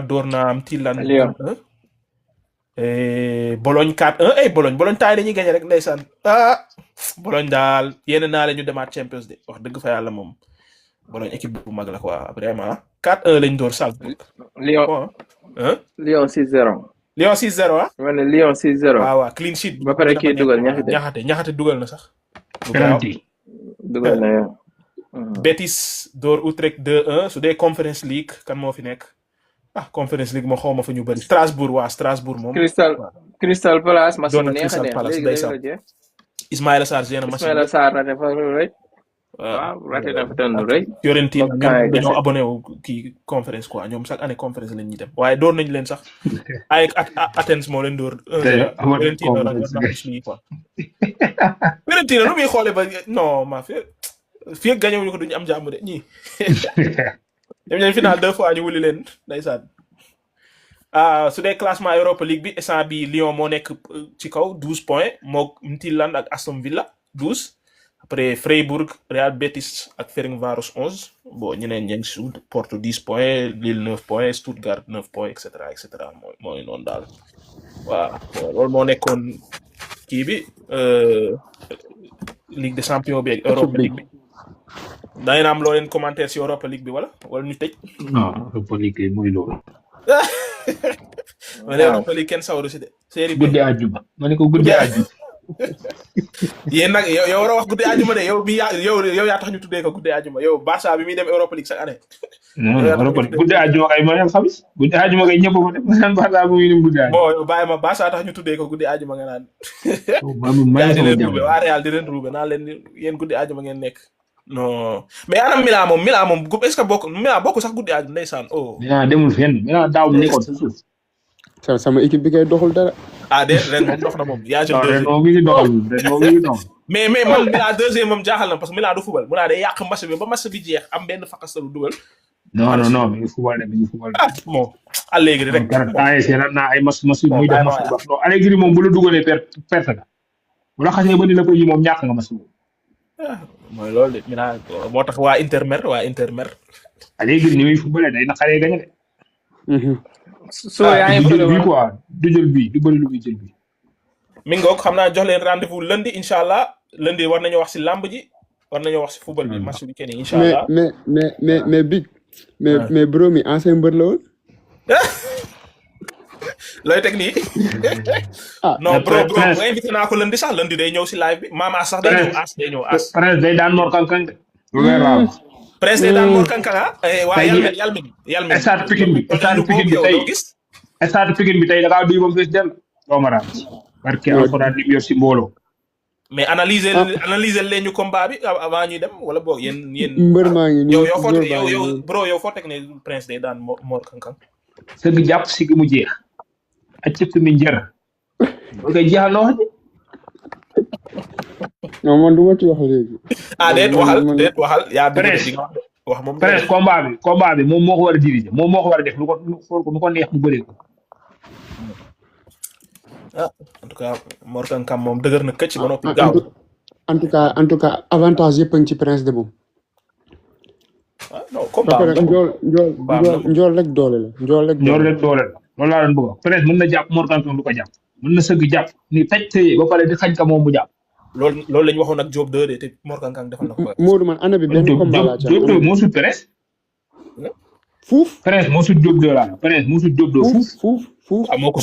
dóor na Midtjylland Lyon. 1 Bologne 4-1 Bologne taay dañuy gagné rek ndeysaan Bologne daal yéen naa la ñu demaat Champions de wax dëgg fa yàlla moom Bologne équipe bu mag la quoi vraiment 4-1 lañ dóor Salzbourg. Lyon 6-0. Lyon 6-0 ah. ma ne Lyon 6-0. waaw clean sheet. ba pare kii dugal ñaxate dugal na sax. penalty dugal na yow. Betis door Utrecht 2-1 su dee Conference League kan moo fi nekk Conference League moo xaw ma fa ñu bëri Strasbourg moom. Crystal Palace ma doon na Crystal Palace léegi Ismaïla Sarr jéem a match. Ismaïla Sarr na dafa rëy. waaw raté na fa tànn rëy. Fiorentina ñoom dañoo abonné wu kii conférence quoi ñoom chaque année conférence lañ ñuy dem waaye door nañ leen sax ay Athens moo leen door. Fiorentina la ñu quoi. Fiorentina lu muy xoolee ba non ma fii ak gagné wuñu ko duñu am jàmm de ñii. dem nañ final 2 fois ñu wuli leen ndeysaan. su dee classement Europa League bi instant bi Lyon moo nekk ci kaw 12 points moo Midtjylland ak Aston Villa 12. Après Freiburg, Real Betis ak Ferencváros 11 bon ñeneen ñi ngi suuf Porto 10 points Lille 9 points Stuttgart 9 points et cetera mooy noonu daal waaw loolu moo nekkoon kii bi Ligue des Champions bi ak Europa League bi da ngeen am loo leen commentaire si Europa League bi wala ñu tëj. non Europa League mooy loolu. ma ne Europa League kenn sawaru si de. série bi guddi àjjuma ma ne ko guddi àjjuma. yéen nag yow war a wax guddi àjjuma de yow yaa tax ñu tuddee ko guddi àjjuma yow Barça bi muy dem Europa League chaque année. non Europa League guddi àjjuma kay ma ne xamis guddi àjjuma kay ñëpp ko def ma naan Barça bu muy dem guddi àjjuma. bon yow bàyyi ma Barça tax ñu tuddee ko guddi àjjuma nga naan. waa Real di leen ruube naan leen yéen guddi àjjuma ngeen nekk. non mais anam Milan moom est-ce que Milan bokk sax guddi àjjuma ndeysaan Milan demul fenn Milan daaw nekkoon sa suuf. sama équipe bi kay doxul dara. ren moom dox na moom. yaa jël ren moom mi ngi doxal mais man Milan deuxième moom jaaxal na parce que Milan du football Milan day yàq match bi ba match bi jeex am benn fakastalu dugal. non mi ngi football bon Allegri rek. seetaan naa ay match yu muy def match bu baax non Allegri moom bu la dugalee perte nga bu la xasee ba ni la ko yi moom ñàkk nga match boobu. mooy loolu de Milan moo tax waa Intermer. Allegri ni muy footballee day naqaree gañe de. soo yaa ngi bi quoi du jël bii du bëri lu muy jël bii. mi ngoog xam naa jox leen rendez-vous lundi incha allah lundi war nañoo wax si lamb ji war nañoo wax si football bi match bi kenn incha allah. mais big mais bro mi ancien mbër la woon. looy teg nii. non bro invité naa ko lundi sax lundi day ñëw si live bi Mama sax day ñëw as. Prince day daan Mor Kankang de. Prince day daan Mor Kankang waa Yalmin. stade Pikine bi tey da ngaa duy ba mu fees dell. doo ma raam parce que alxuraan li mu yor si mbooloo. mais analyser leen ñu combat bi avant ñuy dem wala boog yéen. mbër maa ngi nii yow foo teg ne Prince day daan Mor Kankang. sëgg jàpp si gi mu jeex. ak cëpp mi njër. ok jeexal na wax ji. non man du ma ci wax léegi. waxal yaa Prince wax moom. Prince combat bi moom moo ko war a diriger moom moo ko war a def lu ko neex mu bëree ko. en tout cas Mor Kankang moom dëgër na këcc ba noppi gaaw. en tout cas avantage yëpp a ngi ci Prince de moom. non combat njool rek doole la. njool rek doole la loolu laa doon bëgg a wax Prince mën na jàpp Mor Kankang du ko jàpp mën na sëgg jàpp ni taj tëye ba pare di xañ ka moom mu jàpp. loolu la ñu waxoon ak Diop 2 de te Mor Kankang defal na ko. Modou man année bi benn combat laa Diop 2 moo sut Prince. fuuf Prince moo sut Diop 2 laa Prince moo sut Diop 2 fuuf. moo ko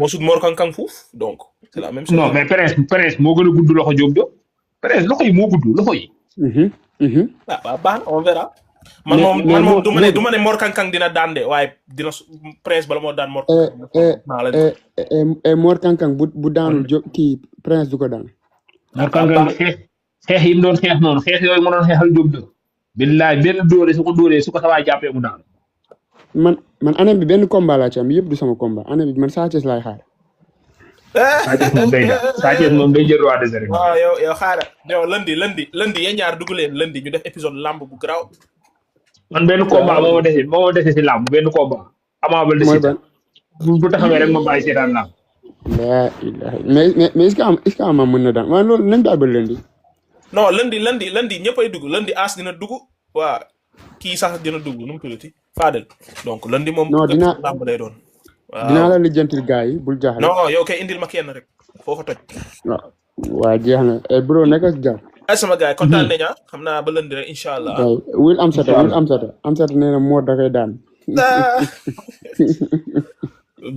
sut Mor Kankang fuuf donc c'est la même chose. non mais Prince moo gën a gudd loxo Diop 2 Prince loxo yi moo gudd loxo yi. baax on verra. man moom du ma ne Mor Kankang dina daan de waaye dina Prince bala moo daan Mor Mor Kankang bu daanul kii Prince du ko daan. Mor Kankang xeex yi mu doon xeex noonu xeex yooyu mu doon xeexal Diop de billaay benn dóore su ko dóoree su ko sawaay jàppee mu daanu man année bi benn combat laa ci am yëpp du sama combat année bi man Sa Thiès laay xaar. Sa Thiès moom day daal Sa Thiès moom day jël roi des arènes waaw yow xaaral yow lundi yéen ñaar dugg leen lundi ñu def épisode lamb bu garaaw. man benn combat moo ma dese si làmb benn combat Ama Baldé mooy ban bu taxawee rek ma bàyyi seetaan làmb mais est-ce que Ama mën na daan waaye loolu nañ daal ba lundi. non lundi ñëppay dugg lundi As dina dugg waa kii sax dina dugg nu mu tuddati Fadel donc lundi moom. non lamb lay doon. waaw dinaa la lijjantil gars yi bul jaaxle. non yow kay indil ma kenn rek foofa toj. waaw jeex na bro nekk ak jàmm. ay sama gars yi kontaan nañu xam naa ba lundi rek incha allah. waaw wul am sata nee na Mor da koy daan.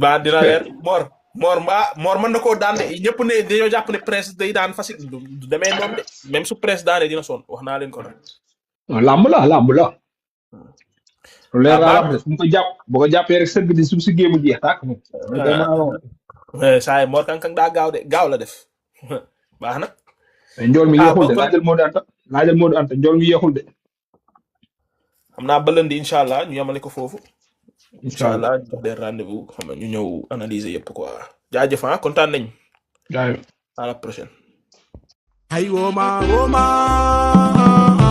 ba dina leer Mor mën na koo daan de ñëpp ne dañoo jàpp ne Prince day daan facile du demee noonu de même su Prince daanee dina sonn wax naa leen ko nag. làmb la. lu leer laa wax de su bu ko jàppee rek sëgg di su si géemu jeex tàkk moom. saa yi Mor Kang daa gaaw la def baax na. njool mi yeexul de laajal Modou Anta njool mi yeexul de. xam naa ba lundi incha allah ñu yemale ko foofu. incha allah ñu jox leen rendez-vous xam nga ñu ñëw analyser yëpp quoi jaajëf kontaan nañu. jaajëf à la prochaine. Ay, woman, woman.